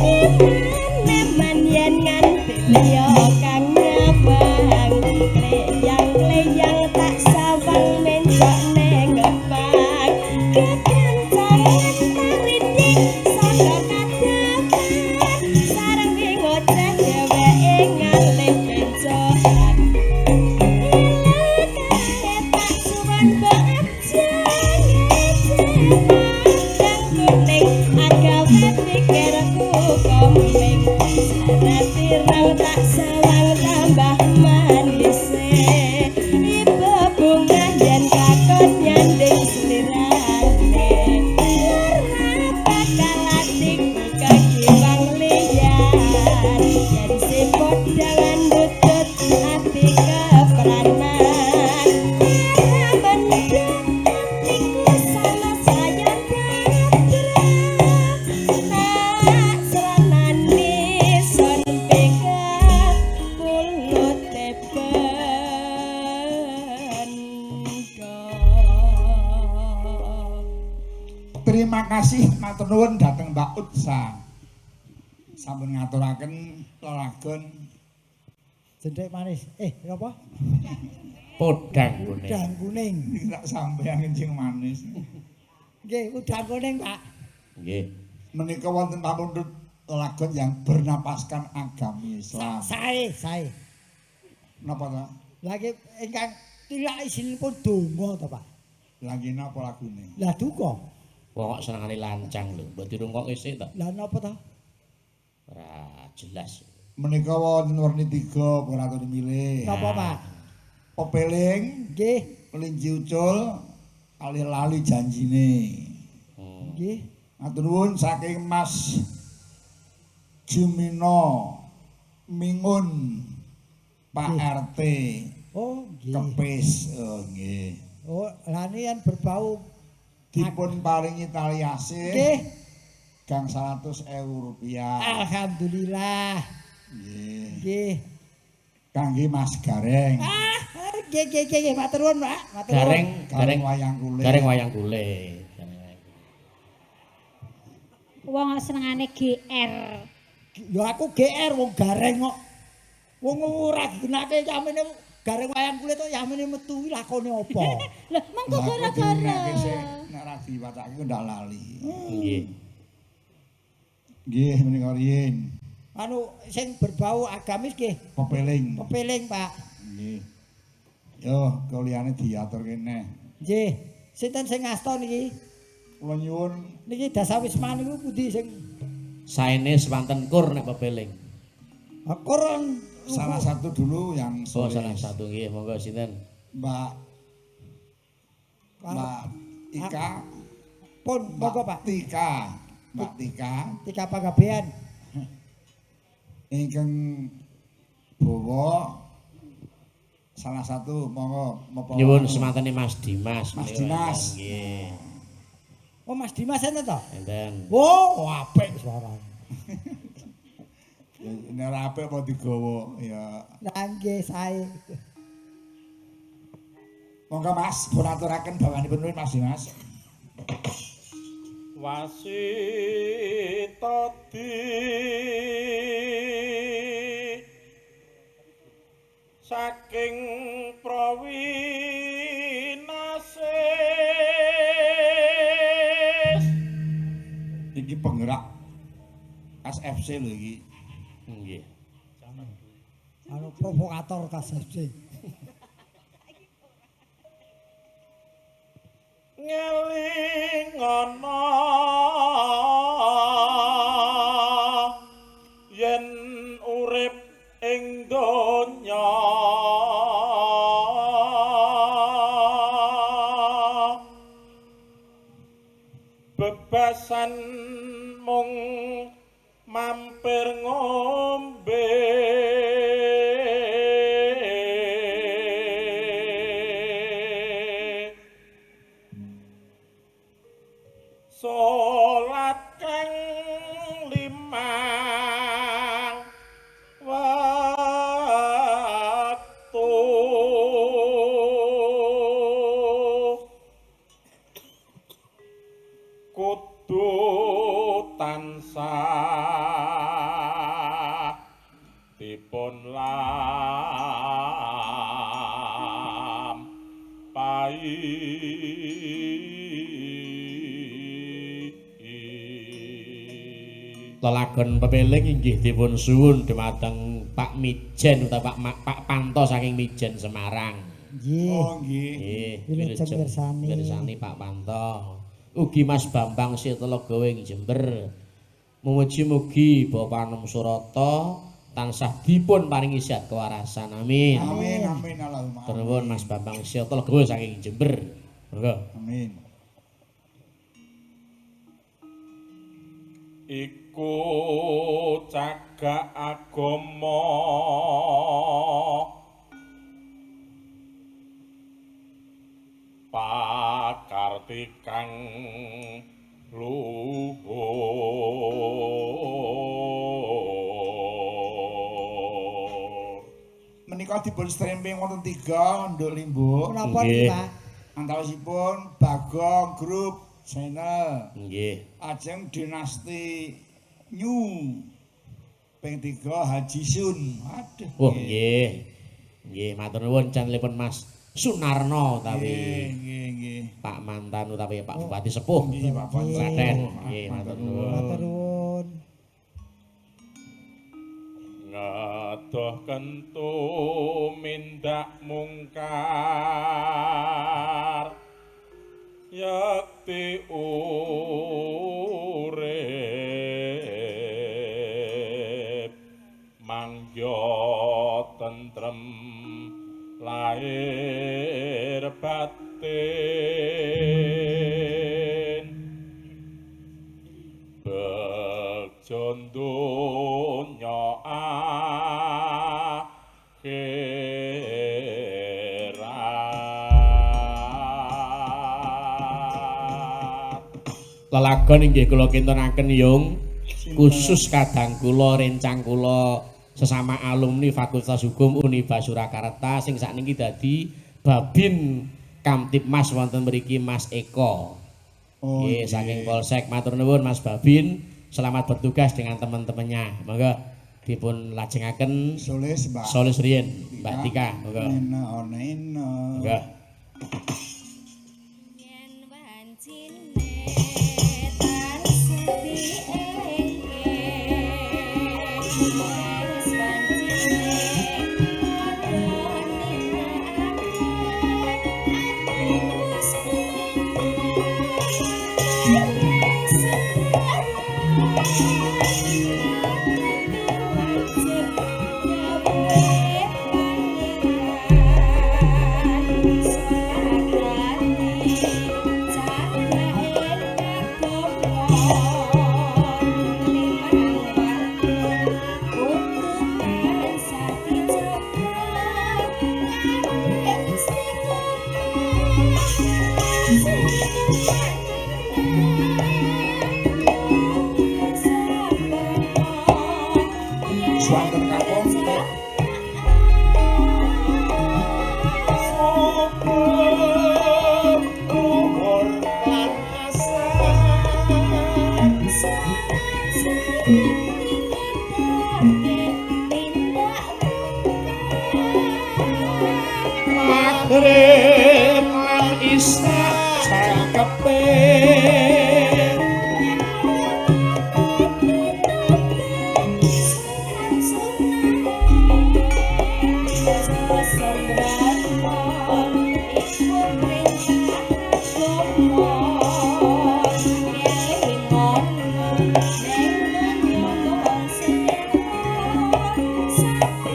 eman yen nganti liya kang nyawang kleyang-kleyang tak sawang mencok neng kepang kekancangan tarine saka kadapan sareng ngoceh dheweke ngalih bencokan kae tak suwun mbok aja ngecek kuning agawe pikirku komeng syarat tak sawang tambah manise ibu bunga yen kakon nyanding slirane ora bakal atiku kagiwang liyan yen si podangan ndutut ati kepranan ora mendhet atiku salah sayang tak sranani son peka pulute bendho. Terima kasih matur nuwun dhateng Mbak Utsa. Sampun ngaturaken lelagon Jendhek manis. Napa? Podang kuning. Udang kuning. Tak sampeyan kencing manis. Nggih, udang kuning, Pak. Nggih. Menika wonten pamundhut lelagon yang bernapaskan agami Islam. Sae, sae. Napa ta? Lagi ingkang tilak isinipun donga to, Pak. Lagi napa lagune? Lah duka. Wong kok senengane lancang lho, mbok dirungkokke sik to. Lah napa to? Ora jelas. Menika wonten werni 3 puraton milih. Napa, Pak? Pepeling, Nggih, kelinci ucul, kali lali janjine. Nggih. Matur nuwun saking Mas Jumino Mingun Pak RT Oh, nggih. Kepis. Oh nggih. Oh, lah ini yang berbau Dipun paringi tali asih nggih. gang 100.000 rupiah. Alhamdulillah. Nggih. Nggih. Kangge Mas Gareng. Ah, nggih nggih nggih, matur nuwun, Pak. Matur nuwun. Gareng, Gareng gareng wayang kulit. Gareng wayang kulit. Gareng wayang kulit. Wong kok senengane GR. Ya aku GR wong gareng kok. Wong ora digenake yamene gareng wayang kulit kok yamene metu kuwi lakone apa? Lho, mengko Lah, aku gara-gara. diuneke sik, nek ora diwacake ku ndak lali. Nggih. Nggih menika riyin Anu sing berbau agamis nggih, pepeling. pepeling, Pak. Nggih. Yo, kuliahane diatur kene. Nggih. Sinten sing ngasta niki? Kula nyuwun Niki dasawisma niku pundi sing Saene swanten kur nek pepeling. Koron salah satu dulu yang Oh, sore. salah satu nggih, monggo sinten? Mbak Mbak Ika, pun monggo Mbak Pak. Tika, Mbak Tika Tika Panggabean. ingkang bawa salah satu monggo menapa Nyuwun semantene Mas Dimas. Mas menika Dimas. Nggih. Oh Mas Dimas enten to? Enten. Oh, apik suarane. Ya, nek ora apik apa digawa ya. Lah nggih sae. Monggo Mas, pun aturaken bawanipun Mas Dimas. Wasitadi saking prawinasis Iki penggerak SFC lho iki. Nggih. Anu provokator KSFC. Ngelingono yen urip ing donya bebasan mung mampir ngombe salat kang limang waktu kudu tansah tansah dipun lampahi. Lelagon pepeling inggih dipun suwun dumateng Pak Mijen utawa Pak Panto saking Mijen Semarang. Nggih. Oh nggih. Nggih, Wilujeng mirsani. Mirsani Pak Panto. Ugi Mas Bambang Sitelegawa ing Jember. Mugi-mugi Bapak Anom Surata tansah dipun paringi sehat kewarasan. Amin. Amin amin Allahumma. Matur nuwun Mas Bambang Sitelegawa saking Jember. Monggo. Amin. Iku cagak agama pakartikang luhur. Menika dipun streaming wonten 3 Nduk Limbuk. Menapa niki, Pak? Antawisipun Bagong Group Channel. Nggih. Ajeng Dinasti New ping 3 Haji Sun. Aduh. Oh nggih. Nggih, matur nuwun channelipun Mas Sunarno utawi nggih nggih. Pak mantan utawi Pak Bupati Sepuh. Nggih, Pak Bupati. Klaten. Nggih, matur nuwun. Matur nuwun. Ngadoh kentu mindak mungkar yakti urip mangya tentrem lahir batin begjo donya akhirat. Lelagon inggih kula kintenaken Yung, khusus kadang kula rencang kula sesama alumni Fakultas Hukum Uniba Surakarta sing sakniki dadi Babin Kamtibmas wonten mriki Mas Eko. Oh, nggih, saking Polsek. Matur nuwun Mas Babin, selamat bertugas dengan teman-temannya. Monggo dipun lajengaken Solis Mbak. Solis riyin, Mbak Tika, monggo. Nena nena. Monggo. Yen wancine tansah diengke, wis wancine padha nindakake, ati wis Swanten kakung. Luhur lan asar Maghrib lan Isya cangkepe.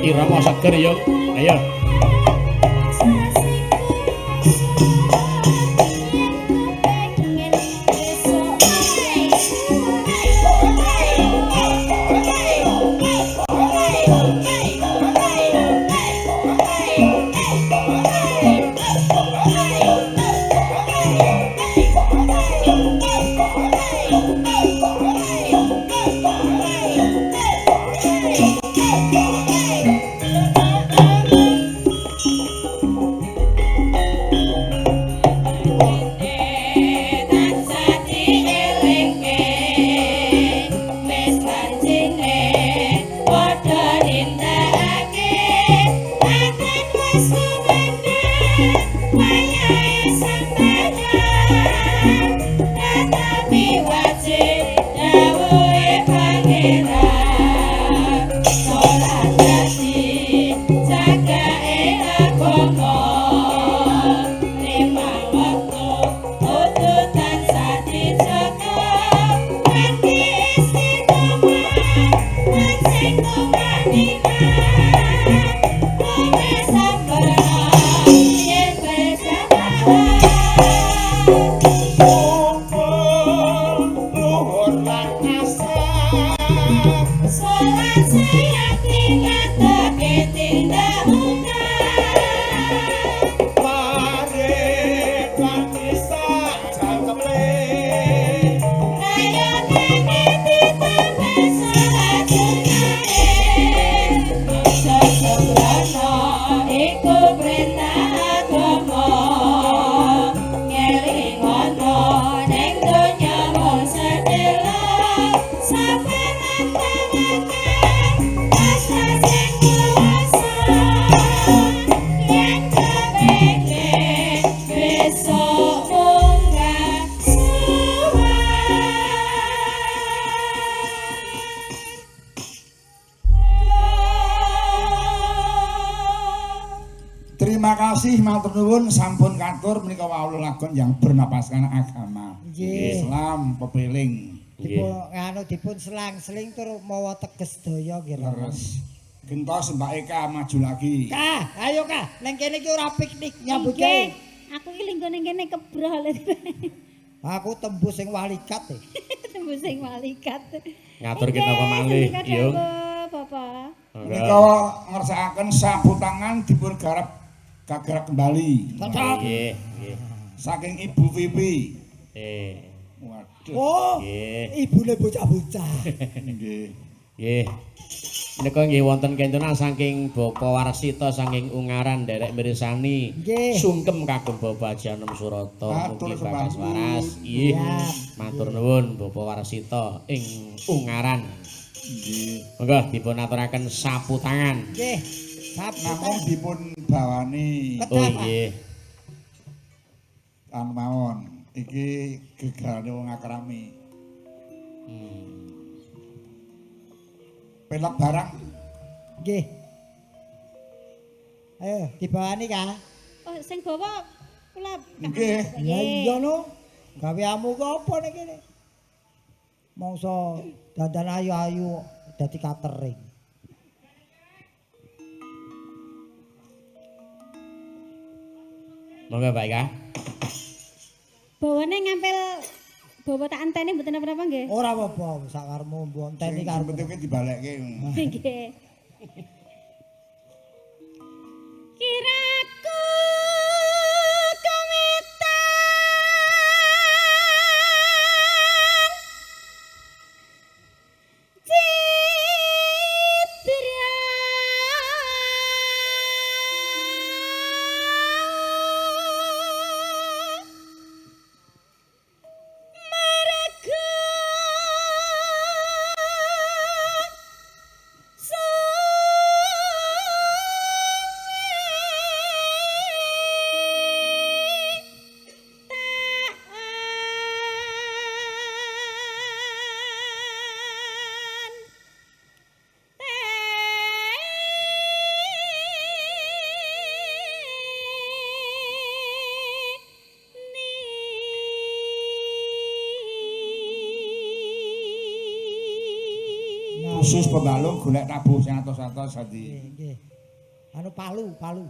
Irama seger yo. Ayo. sing tumanina luwih sampurna yen berjamaah. Kumpul luhur lan asar. Salat sejati ngatake tindak mungkar. Mare kanisa jangkepe. Rayonane ditambah salat sunahe. Aja sembrono iku perintah agama. Ngelingono ning donya mung sedhela. Sabar lan tawakal pasrah sing kuwasa. Yen kepengin besok munggah suwan. Terima kasih matur nuwun sampun katur menika wau lagon yang bernapaskan agama. Nggih. Islam pepeling. Dipun anu dipun selang-seling tur mawa teges daya nggih. Rama. Terus gentos Mbak Eka maju lagi. Kah, ayo kah, neng kene iki ora piknik nyambut gawe. Nggih. Aku iki linggo ning kene kebrol. Aku tembus sing walikat e. Tembus sing walikat. Ngaturke napa malih, Nggih, Yung? Bapak. Menika ngersakaken sapu tangan dipun garap gagarap kembali. Cocok. Nggih, nggih. Saking Ibu Vivi. Eh, Waduh. Oh, nggih. ibune bocah-bocah. Nggih. Nggih. Menika nggih wonten kentenan saking Bapak Warsita saking Ungaran nderek mirsani. Nggih. Sungkem kagem Bapak Haji Anom Surata Matur mugi sembah bagas nuwun. waras. Nggih. Siap. Matur nuwun Bapak Warsita ing Ungaran. Nggih. Monggo dipun aturaken sapu tangan. Nggih. Sapu Namung dipun bawani Oh nggih. anu mawon. Iki gegarane wong akrami. Pelok barang Nggih. Ayo dibawani kah? Oh, sing bawa kula. Nggih. Ya iya no. Gaweamu ku apa nek kene? Mongso dandan ayu-ayu dadi catering. Monggo Mbak Eka. Bawane ngampil bawa tak anteni mboten napa-napa nggih. Ora apa-apa, sakarmu mbok enteni sing karo. penting kuwi dibalekke. Nggih. Kiraku kawetan Citra Marga Khusus pembalung golek tabuh sing atos-atos dadi. Nggih, nggih. Anu palu, palu.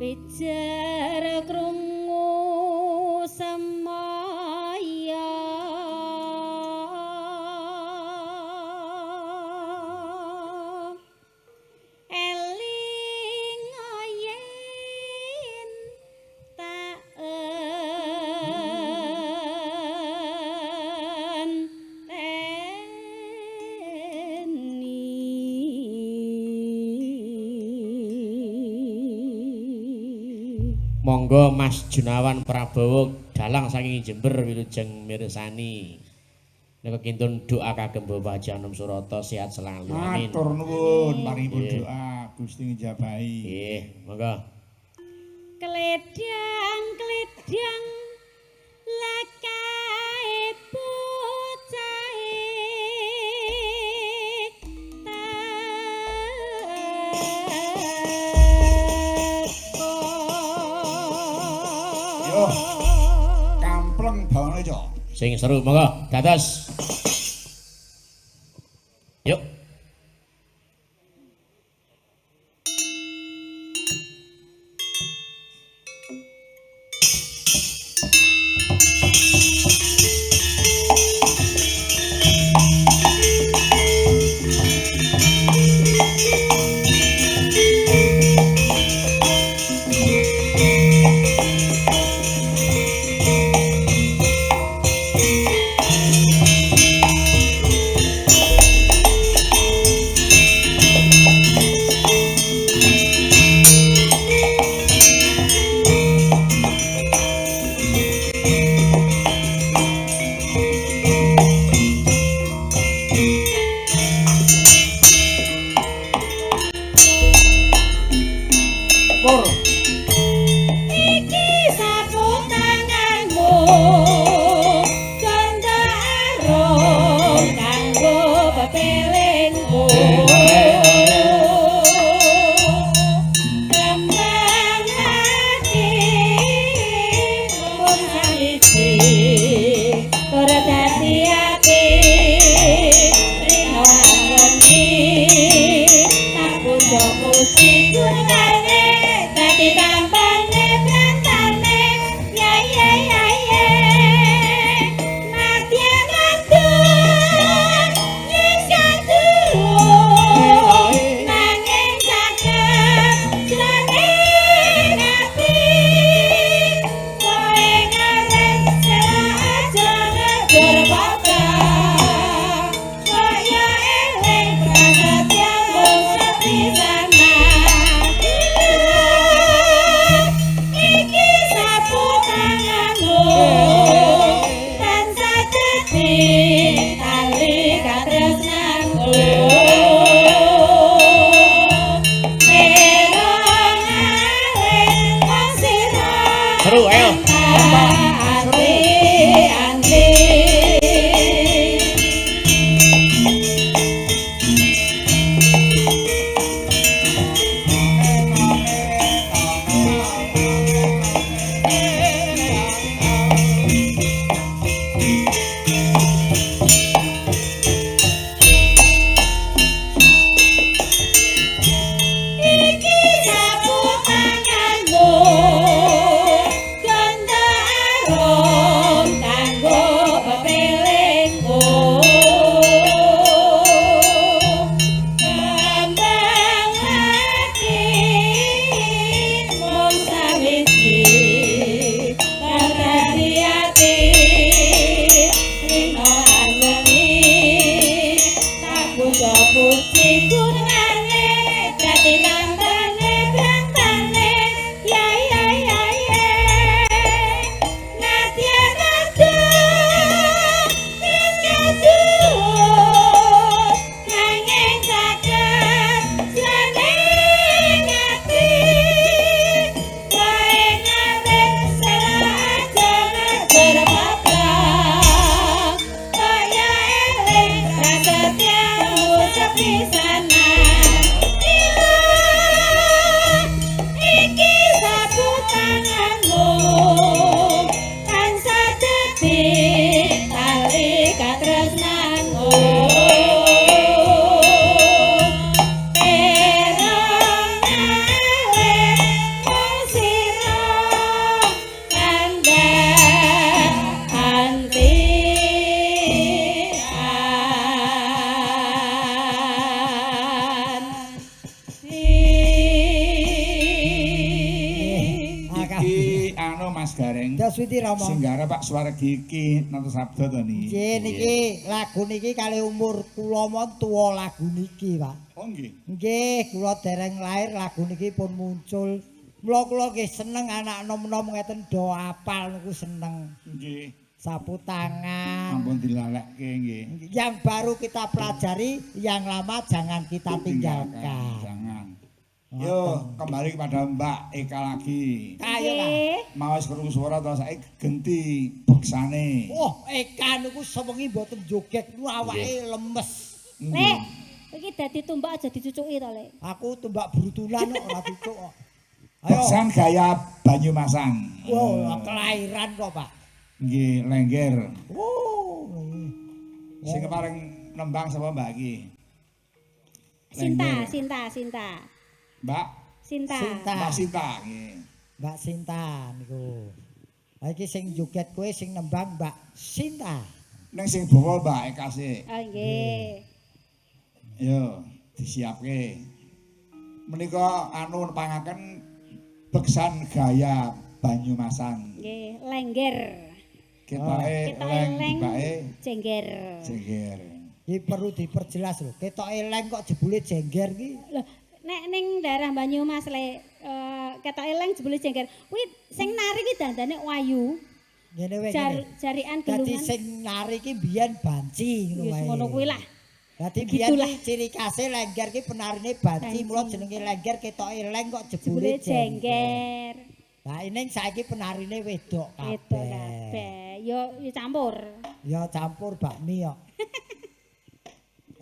Pijer krungu semaya eling yen tak enteni. Monggo Mas Junawan Prabowo dalang saking Jember wilujeng mirsani. Nika kintun doa kagem Bapak Haji Anom Surata sehat selalu. Amin. Matur nuwun paringipun Nggih. doa Gusti ngijabahi. Nggih, monggo. Kledang kledang lakae bocahe teko. Yo. Kampleng bawane, Cok. Sing seru monggo dados. Yuk. Pur. Iki sapu tanganmu Gondo arum kanggo pepelingmu Kembang ati mung sawiji ora dadi ati rino wengi tak puja-puji gurane dadi tampane brantane ya ya ya ya nadyan wadon yen kadurung nanging cakep jroning ati kowe ngaren sela aja ngejur padha kaya eling prasetyamu sepisanan iki sapu tanganmu tansah dadi tali katresnanku Merong alit wong sira Seru ayo. ati ati. Iki sapu tanganmu gondo Anu Mas Gareng. Das witi Rama. Sing garap Pak Suwargi iki Noto Sabdo to niki. Nggih niki lagu niki kali umur kula mon tuwa lagu niki, Pak. Oh nggih. Nggih, kula dereng lahir lagu niki pun muncul. Mula kula nggih seneng anak nom-nom ngeten do apal niku seneng. Nggih. Sapu tangan. Ampun dilalekke nggih. Yang baru kita pelajari, yang lama jangan kita tinggalkan. Jangan. Yo, kembali kepada Mbak Eka lagi. Ayo lah. Mau wis krungu swara to saiki genti beksane. Oh, Eka niku sewengi mboten joget niku awake lemes. Lek, iki dadi tumbak aja dicucuki to, Lek. Aku tumbak brutulan kok ora cucuk kok. Ayo. Beksan gaya Banyumasan. Wow, kelahiran kok, Pak. Nggih, lengger. Oh. Sing paling nembang sapa Mbak iki? Sinta, Sinta, Sinta. Mbak Sinta. Sinta. Mbak Sinta nggih. Mbak Sinta niku. Ha iki sing joget kowe sing nembang Mbak Sinta. Ning sing bawa Mbak Eka sik. Oh nggih. Yo, disiapke. Menika anu nepangaken beksan gaya Banyumasan. Nggih, lengger. Ketoke leng tibake jengger. Jengger. Iki perlu diperjelas lho. Ketoke leng kok jebule jengger iki. Lho, nek ning daerah Banyumas le ketoke leng jebule jengger. Kuwi sing nari ki dandane ayu. Ngene wae ngene. Jarian gelungan. Dadi sing nari ki biyen banci ngono wae. Wis ngono kuwi lah. Dadi biyen ki ciri khase lengger ki penarine banci, mula jenenge lengger ketoke leng kok jebule jengger. Lah ini saiki penarine wedok kabeh. Wedok kabeh. Yo campur. Ya campur bakmi yo.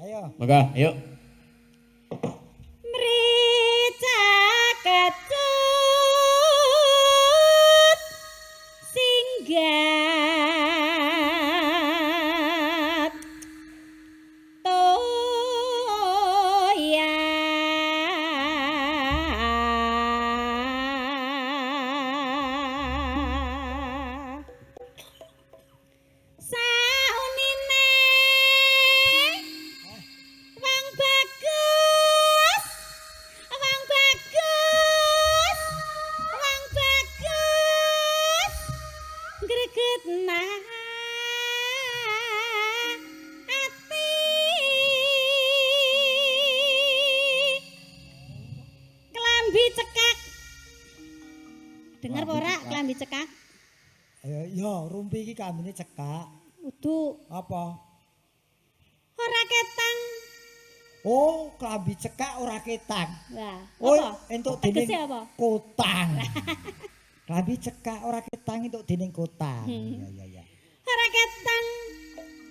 Ayo. Monggo, ayo. Mrica kecut singgat toya saunine wong bagus wong bagus wong bagus gregetna ati klambi cekak. Dengar apa ora klambi cekak? Ayo yo rumpi iki klambine cekak. Udu. Apa? Ora ketang. Oh, klambi cekak ora ketang. Lah, oh, apa? Entuk dening kotang. Klambi cekak ora ketang entuk dening kotang. Ya ya ya. Ora ketang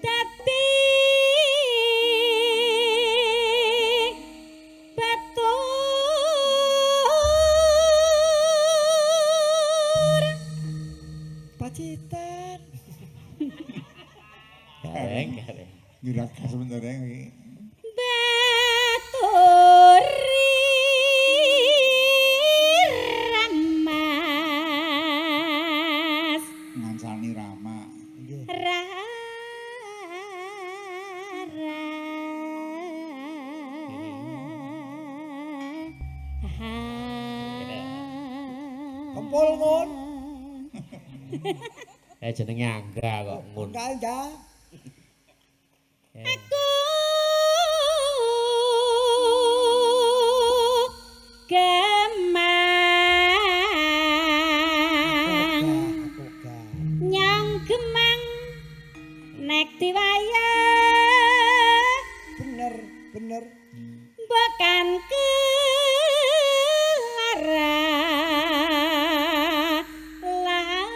dadi batur. Pacitan. Gareng, gareng. Ngiragas sebenarnya iki. Baturi ramas. Ngancani Rama. Nggih. Rara. Kempul ngun. Jenenge Angga kok ngun. Enggak, enggak. Aku gemang Aku gak. nyang gemang nek diwaya Bener, bener. bokan kelara lara.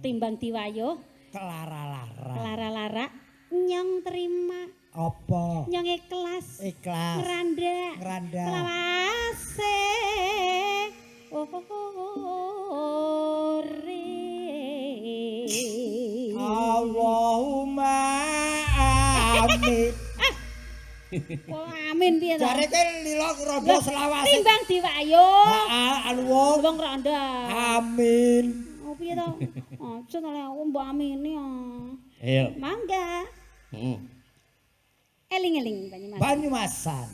Timbang diwayo Kelara-lara. lara-lara nyong terima Apa? nyong ikhlas Ikhlas. ngeranda Ngeranda. kelawase ore. Allahumma amin. Kok amin piye to? Jare kowe lila rondo selawase. Timbang diwayo Heeh, aluwung. wong rondo. Amin. Oh piye to? Aja to lek aku mbok amini ah. Ayo. Mangga. Heeh. Eling-eling Banyumas. Banyumasan.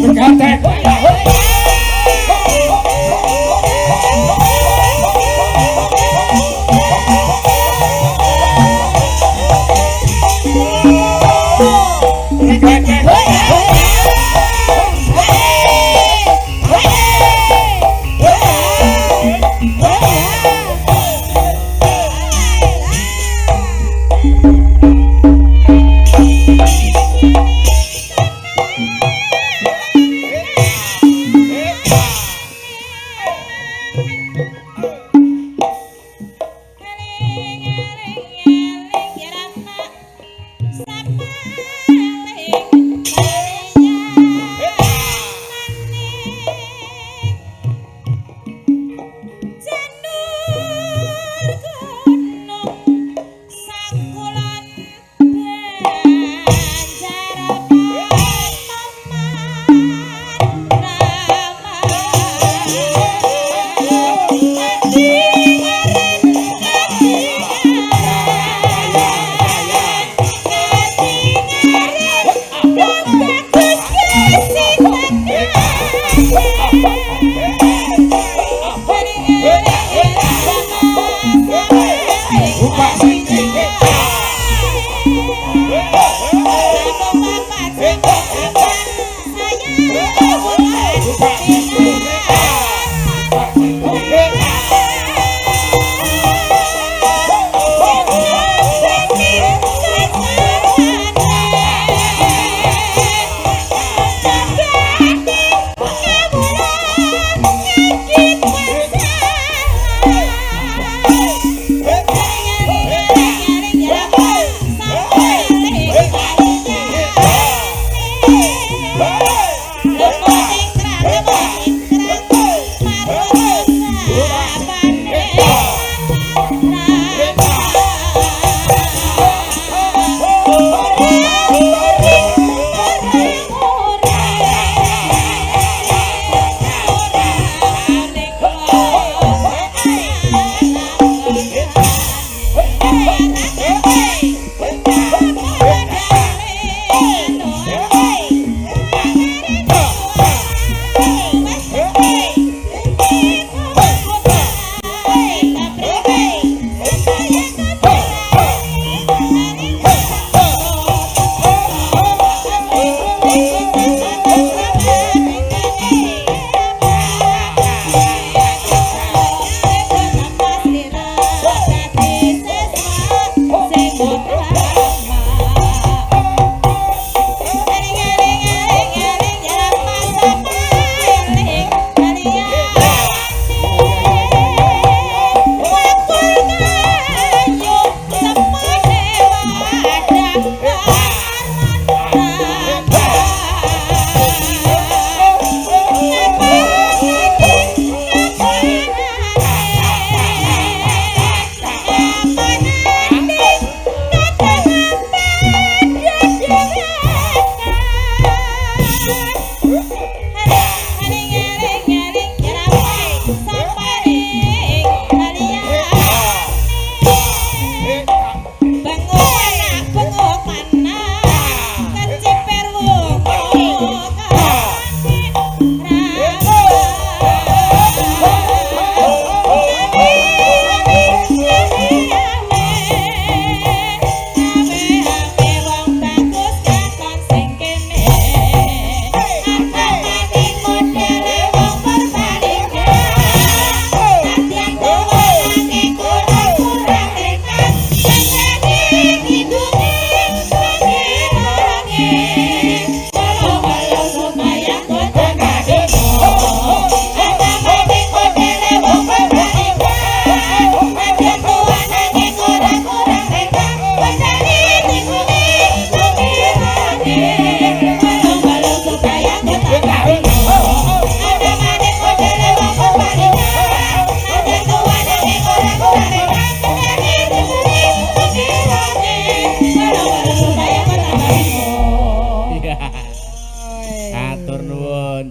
Begatek. Hey!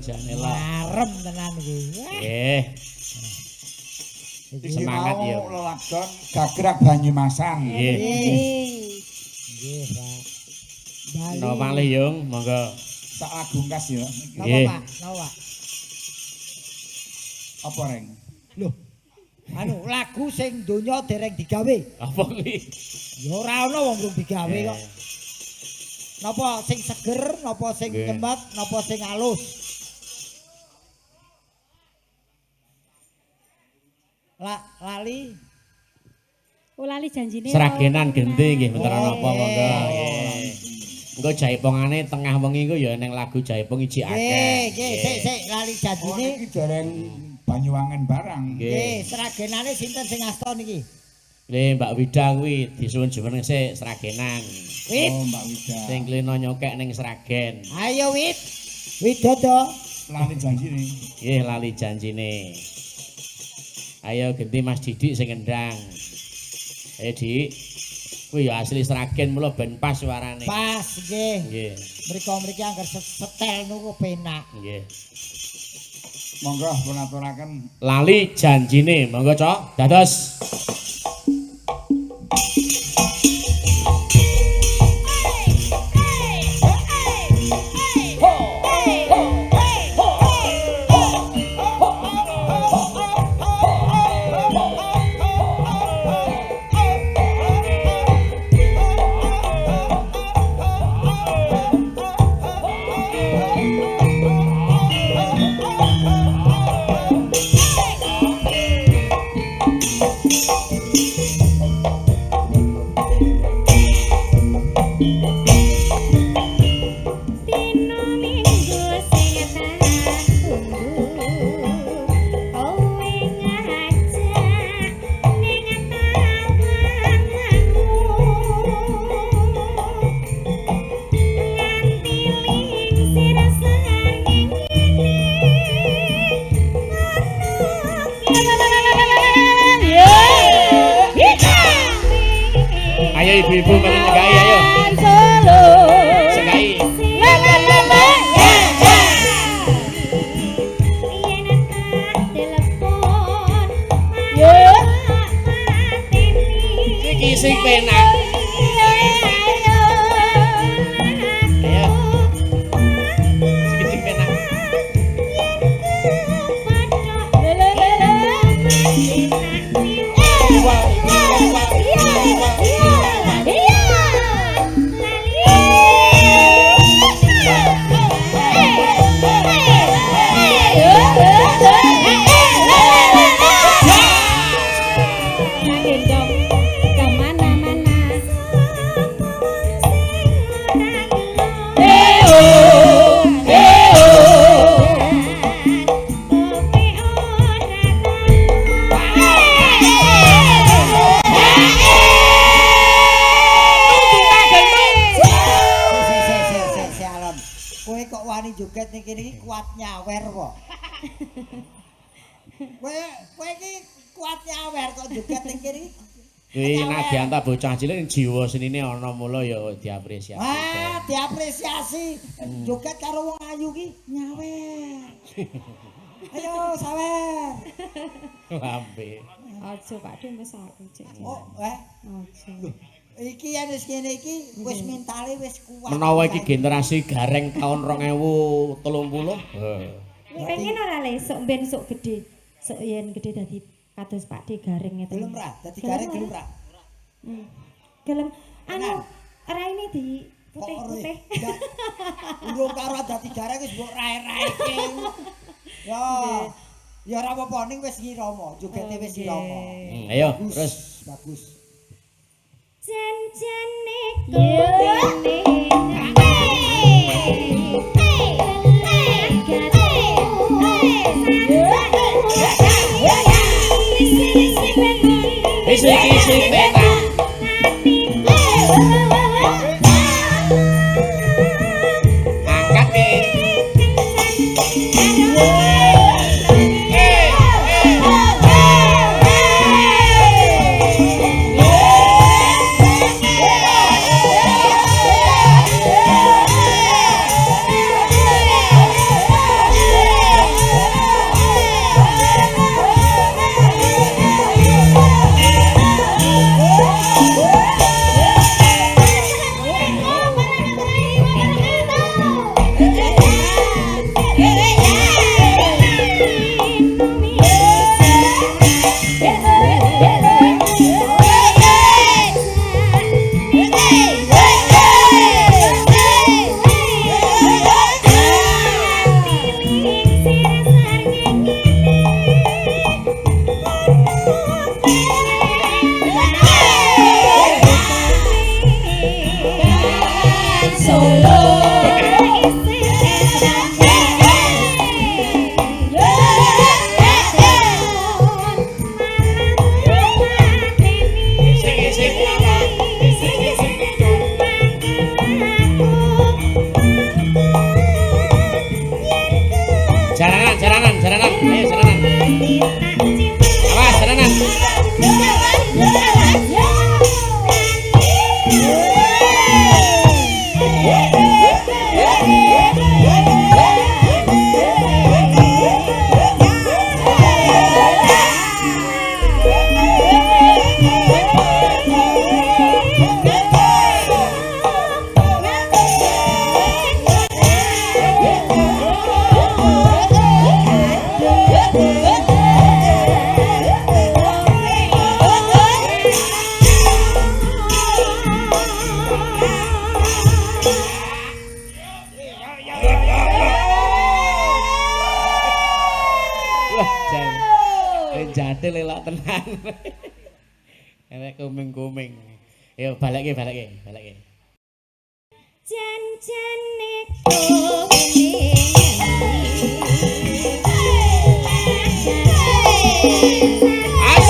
jane lho. Marem tenan iki. Nggih. Semangat ya. Lelakon gagrak Banyumasan. Nggih. Nggih, Pak. Bali. Napa malih, Yung? Monggo. Sak lagu engkas ya. Napa, Pak? Napa, Pak? Apa, Reng? Loh. Anu, lagu sing donya dereng digawe. Apa kuwi? Ya ora ana wong durung digawe kok. Napa sing seger, napa sing nyemet, napa sing alus? Lali. Oh, lali janjine. Sragenan genti nggih mboten napa monggo. Nggih. Engko jaipongane tengah wengi engko ya eneng lagu jaipong iji akeh. Nggih, nggih, sik sik lali janjine. Oh, iki dereng Banyuwangen barang. Nggih, sragenane sinten sing asta niki? Nggih, Mbak Wida kuwi disuwun jumeneng sik Sragenan. Wit. Oh, Mbak Wida. Sing klino nyokek ning Sragen. Ayo Wit. Widodo. Lali janjine. Nggih, lali janjine. Ayo genti Mas Didik sing ngendang. Ayo Dik. Kuwi ya asli Sragen mula ben pas suarane. Pas nggih. Nggih. Mriko-mriki angger setel niku penak. Nggih. Monggo pun aturaken lali janjine. Monggo, Cok. Dados. Ayo ibu-ibu melu nyegai ayo. Segai. Iki sing penak. Ayo. Iki sing penak. Joget ning kene iki kuat nyawer kok. Kowe iki kuat nyawer kok joget ning kene iki. Kuwi nadyan ta bocah cilik jiwa senine ana mula ya diapresiasi. Wah, diapresiasi. Joget karo wong ayu ki nyawer. Ayo sawer. Lambe. Aja Pak De wis aku cek. Oh, eh. Aja. Iki yen wis ngene iki wis mentale wis kuat. Menawa iki generasi gareng tahun 2030. Heeh. Pengen ora le sok ben sok gedhe. Sok yen gedhe dadi kados Pak De gareng ngeten. Gelem ra? Dadi gareng gelem ra? Gelem. Anu raine di putih-putih. Urung karo dadi gareng wis mbok rae-raeke. Ya. Ya ora apa-apa ning wis ngirama, jogete wis ngirama. Ayo terus. Bagus. Janjane kupine Wis iki sing penak. Angkat e. Solo. Jaranan, jaranan, jaranan. Ayo jaranan. Awas jaranan. Wah, jan. Jathil elok tenan. Elek kuming-kuming. Ayo balekke, balekke, balekke. Jan-jane kowe ning As.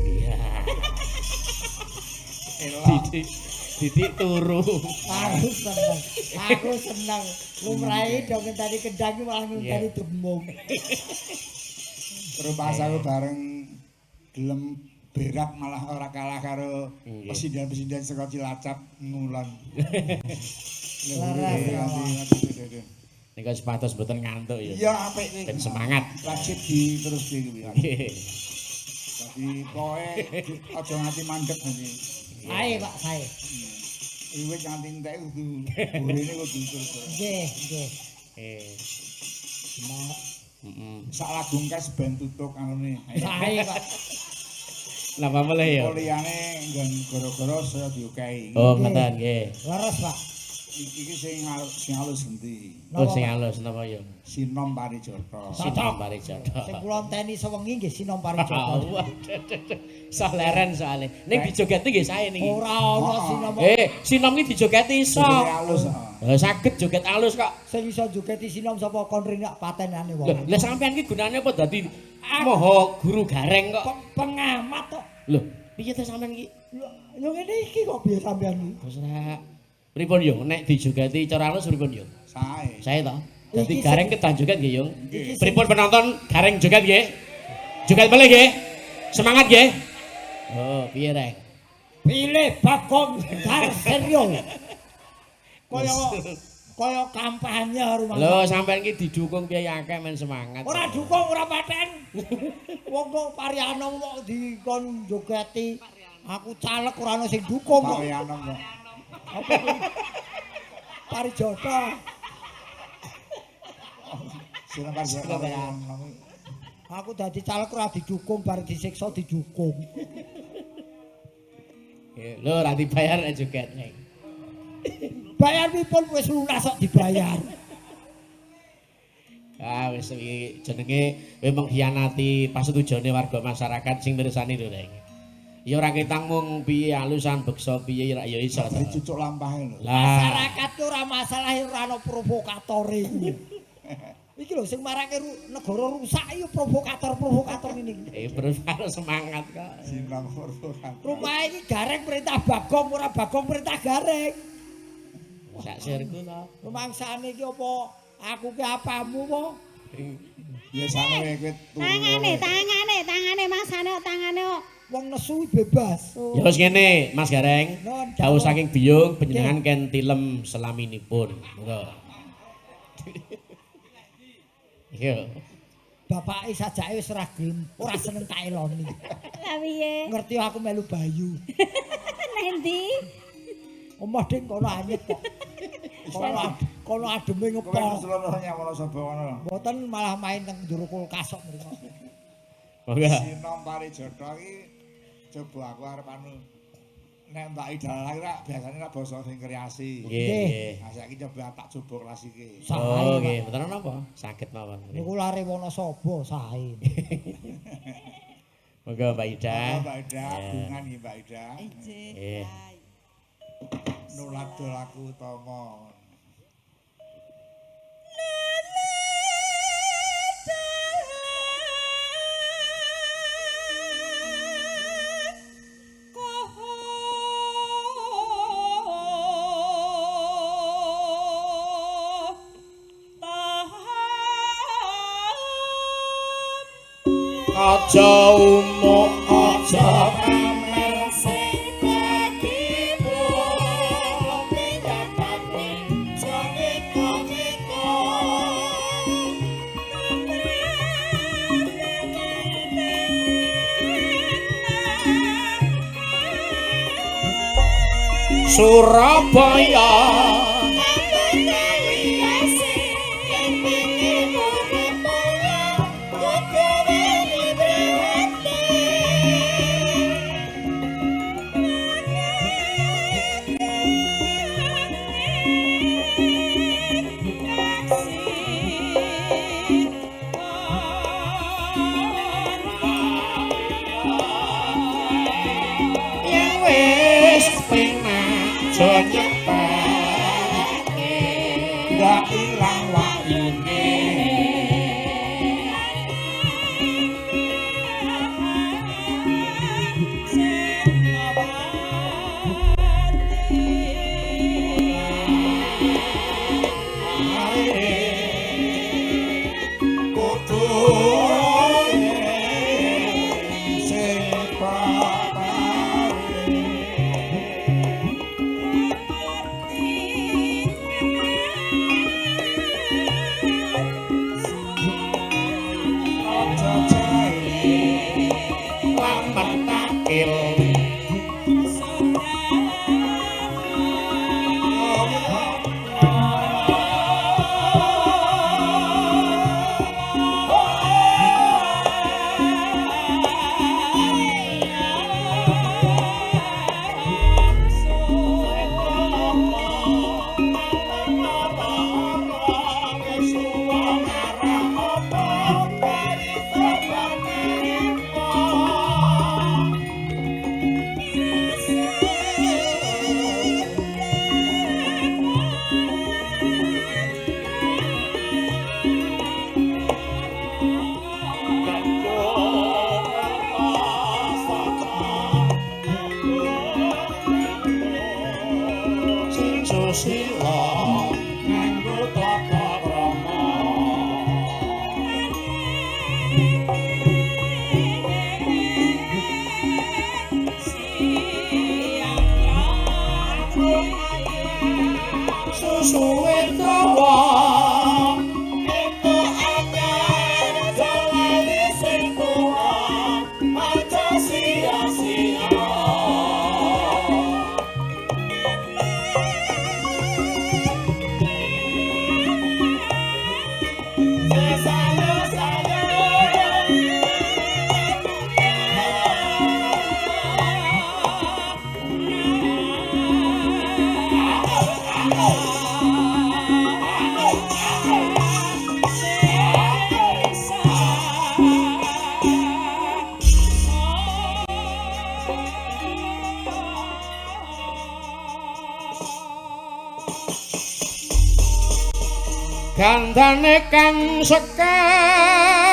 Iya. Didik, didik turu. Aku seneng. Aku seneng. Lumrahe dong ngenteni kendang iki malah ngenteni demung. Terus pas aku bareng gelem berak malah ora kalah karo pesinden-pesinden saka Cilacap ngulon. Laras, Nika sepatos mboten ngantuk ya. Iya apik iki. Ben semangat. Wajib di terus di kuwi. Nggih. Dadi pokoke aja nganti mandek nanti. Sae, Pak, sae. Iwit nganti entek kudu burine kudu terus. Nggih, nggih. Semangat. Heeh. Sak lagu engkas ben tutuk anune. Sae, Pak. Napa melih ya? Liyane nggon gara-gara saya diokehi. Oh, ngoten nggih. Leres, Pak. Iki sing halus endi? Oh, sing halus napa ya? Sinom Parijata. Sinom Parijata. Sing kula enteni sewengi nggih Sinom Parijata. Sah leren soalé. Ning dijogeti nggih sae niki. Ora ana Sinom. Sinom iki dijogeti iso. Halus. Lah saged joget alus kok. Sing iso jogeti Sinom sapa kon ring patenane wong. Lah sampean iki gunane apa dadi maha guru gareng kok? Pengamat kok. Lho, piye to sampean iki? Lho ngene iki kok piye sampean iki? Wis ora. Pripun yo nek dijogeti cara alus pripun yo? Sae. Sae to. Dadi gareng kedah joget nggih, Yung. Pripun penonton gareng joget nggih? Joget melih nggih. Semangat nggih. Oh, piye rek? Pilih Bagong Darserio. Kaya kaya kampanye rumah. Lho, sampean iki didukung piye akeh men semangat. Ora dukung, ora paten. Wong kok Parianom kok dikon jogeti. Aku caleg ora ono sing dukung kok. Parianom kok. Apa kuwi? Parijata. Sinom Parijata. Aku dadi caleg ora didukung, bar disiksa didukung. Lho, ora dibayar nek joget. Bayar pun wis lunas kok dibayar. Ah wis iki jenenge kowe mengkhianati pasetujone warga masyarakat sing mirsani lho rek. Ya ora ketang mung piye alusan beksa piye rak ya iso to. Dicucuk lampahe lho. Masyarakat ki ora masalah ora ana provokatore kuwi. Iki lho sing marake negara rusak iki provokator-provokator ngene iki. Terus semangat kok. Sinom provokator. Rumahe iki gareng perintah Bagong ora Bagong perintah gareng. Sak sirku to. Rumangsane iki apa aku ki apamu apa? Ya sane kowe turu. Tangane, tangane, tangane masane tangane kok. Wong nesu bebas. Ya wis ngene, Mas Gareng. Dawuh saking biyung panjenengan ken tilem selaminipun. Monggo. Iya. Bapake sajake wis ora gelem, ora seneng tak eloni. Lah piye? Ngerti aku melu Bayu. Nang ndi? Omah ding kono anyep kok. Kono ademe Kowe ngepol. kesuwen nyang Wonosobo ngono. Mboten malah main teng jero kulkas kok mriko. Monggo. Sinom Parijata iki coba aku arep anu nek Mbak Ida lagi rak biasane rak basa sing kreasi. Nggih, nggih. Nah saiki coba tak coba klasike. Sae. Oh, Pak. nggih, mboten napa. Saged mawon. Niku lare Wonosobo sae. Monggo Mbak Ida. Monggo Mbak Ida, bungan nggih Mbak Ida. Nggih. Nulad laku utama. Aja umuk, aja pamer sing dadi bukti nyatane janeka-neka. Surabaya. Yen wis penak aja nyepeleke, Ndak ilang wakyune. Kudu sing papare. Aja jahe lamat takil. Sing susila nganggo tata krama. Susuwe dawa entuk anyar jalane sing tuwa aja sia-sia. Gandane kang sekar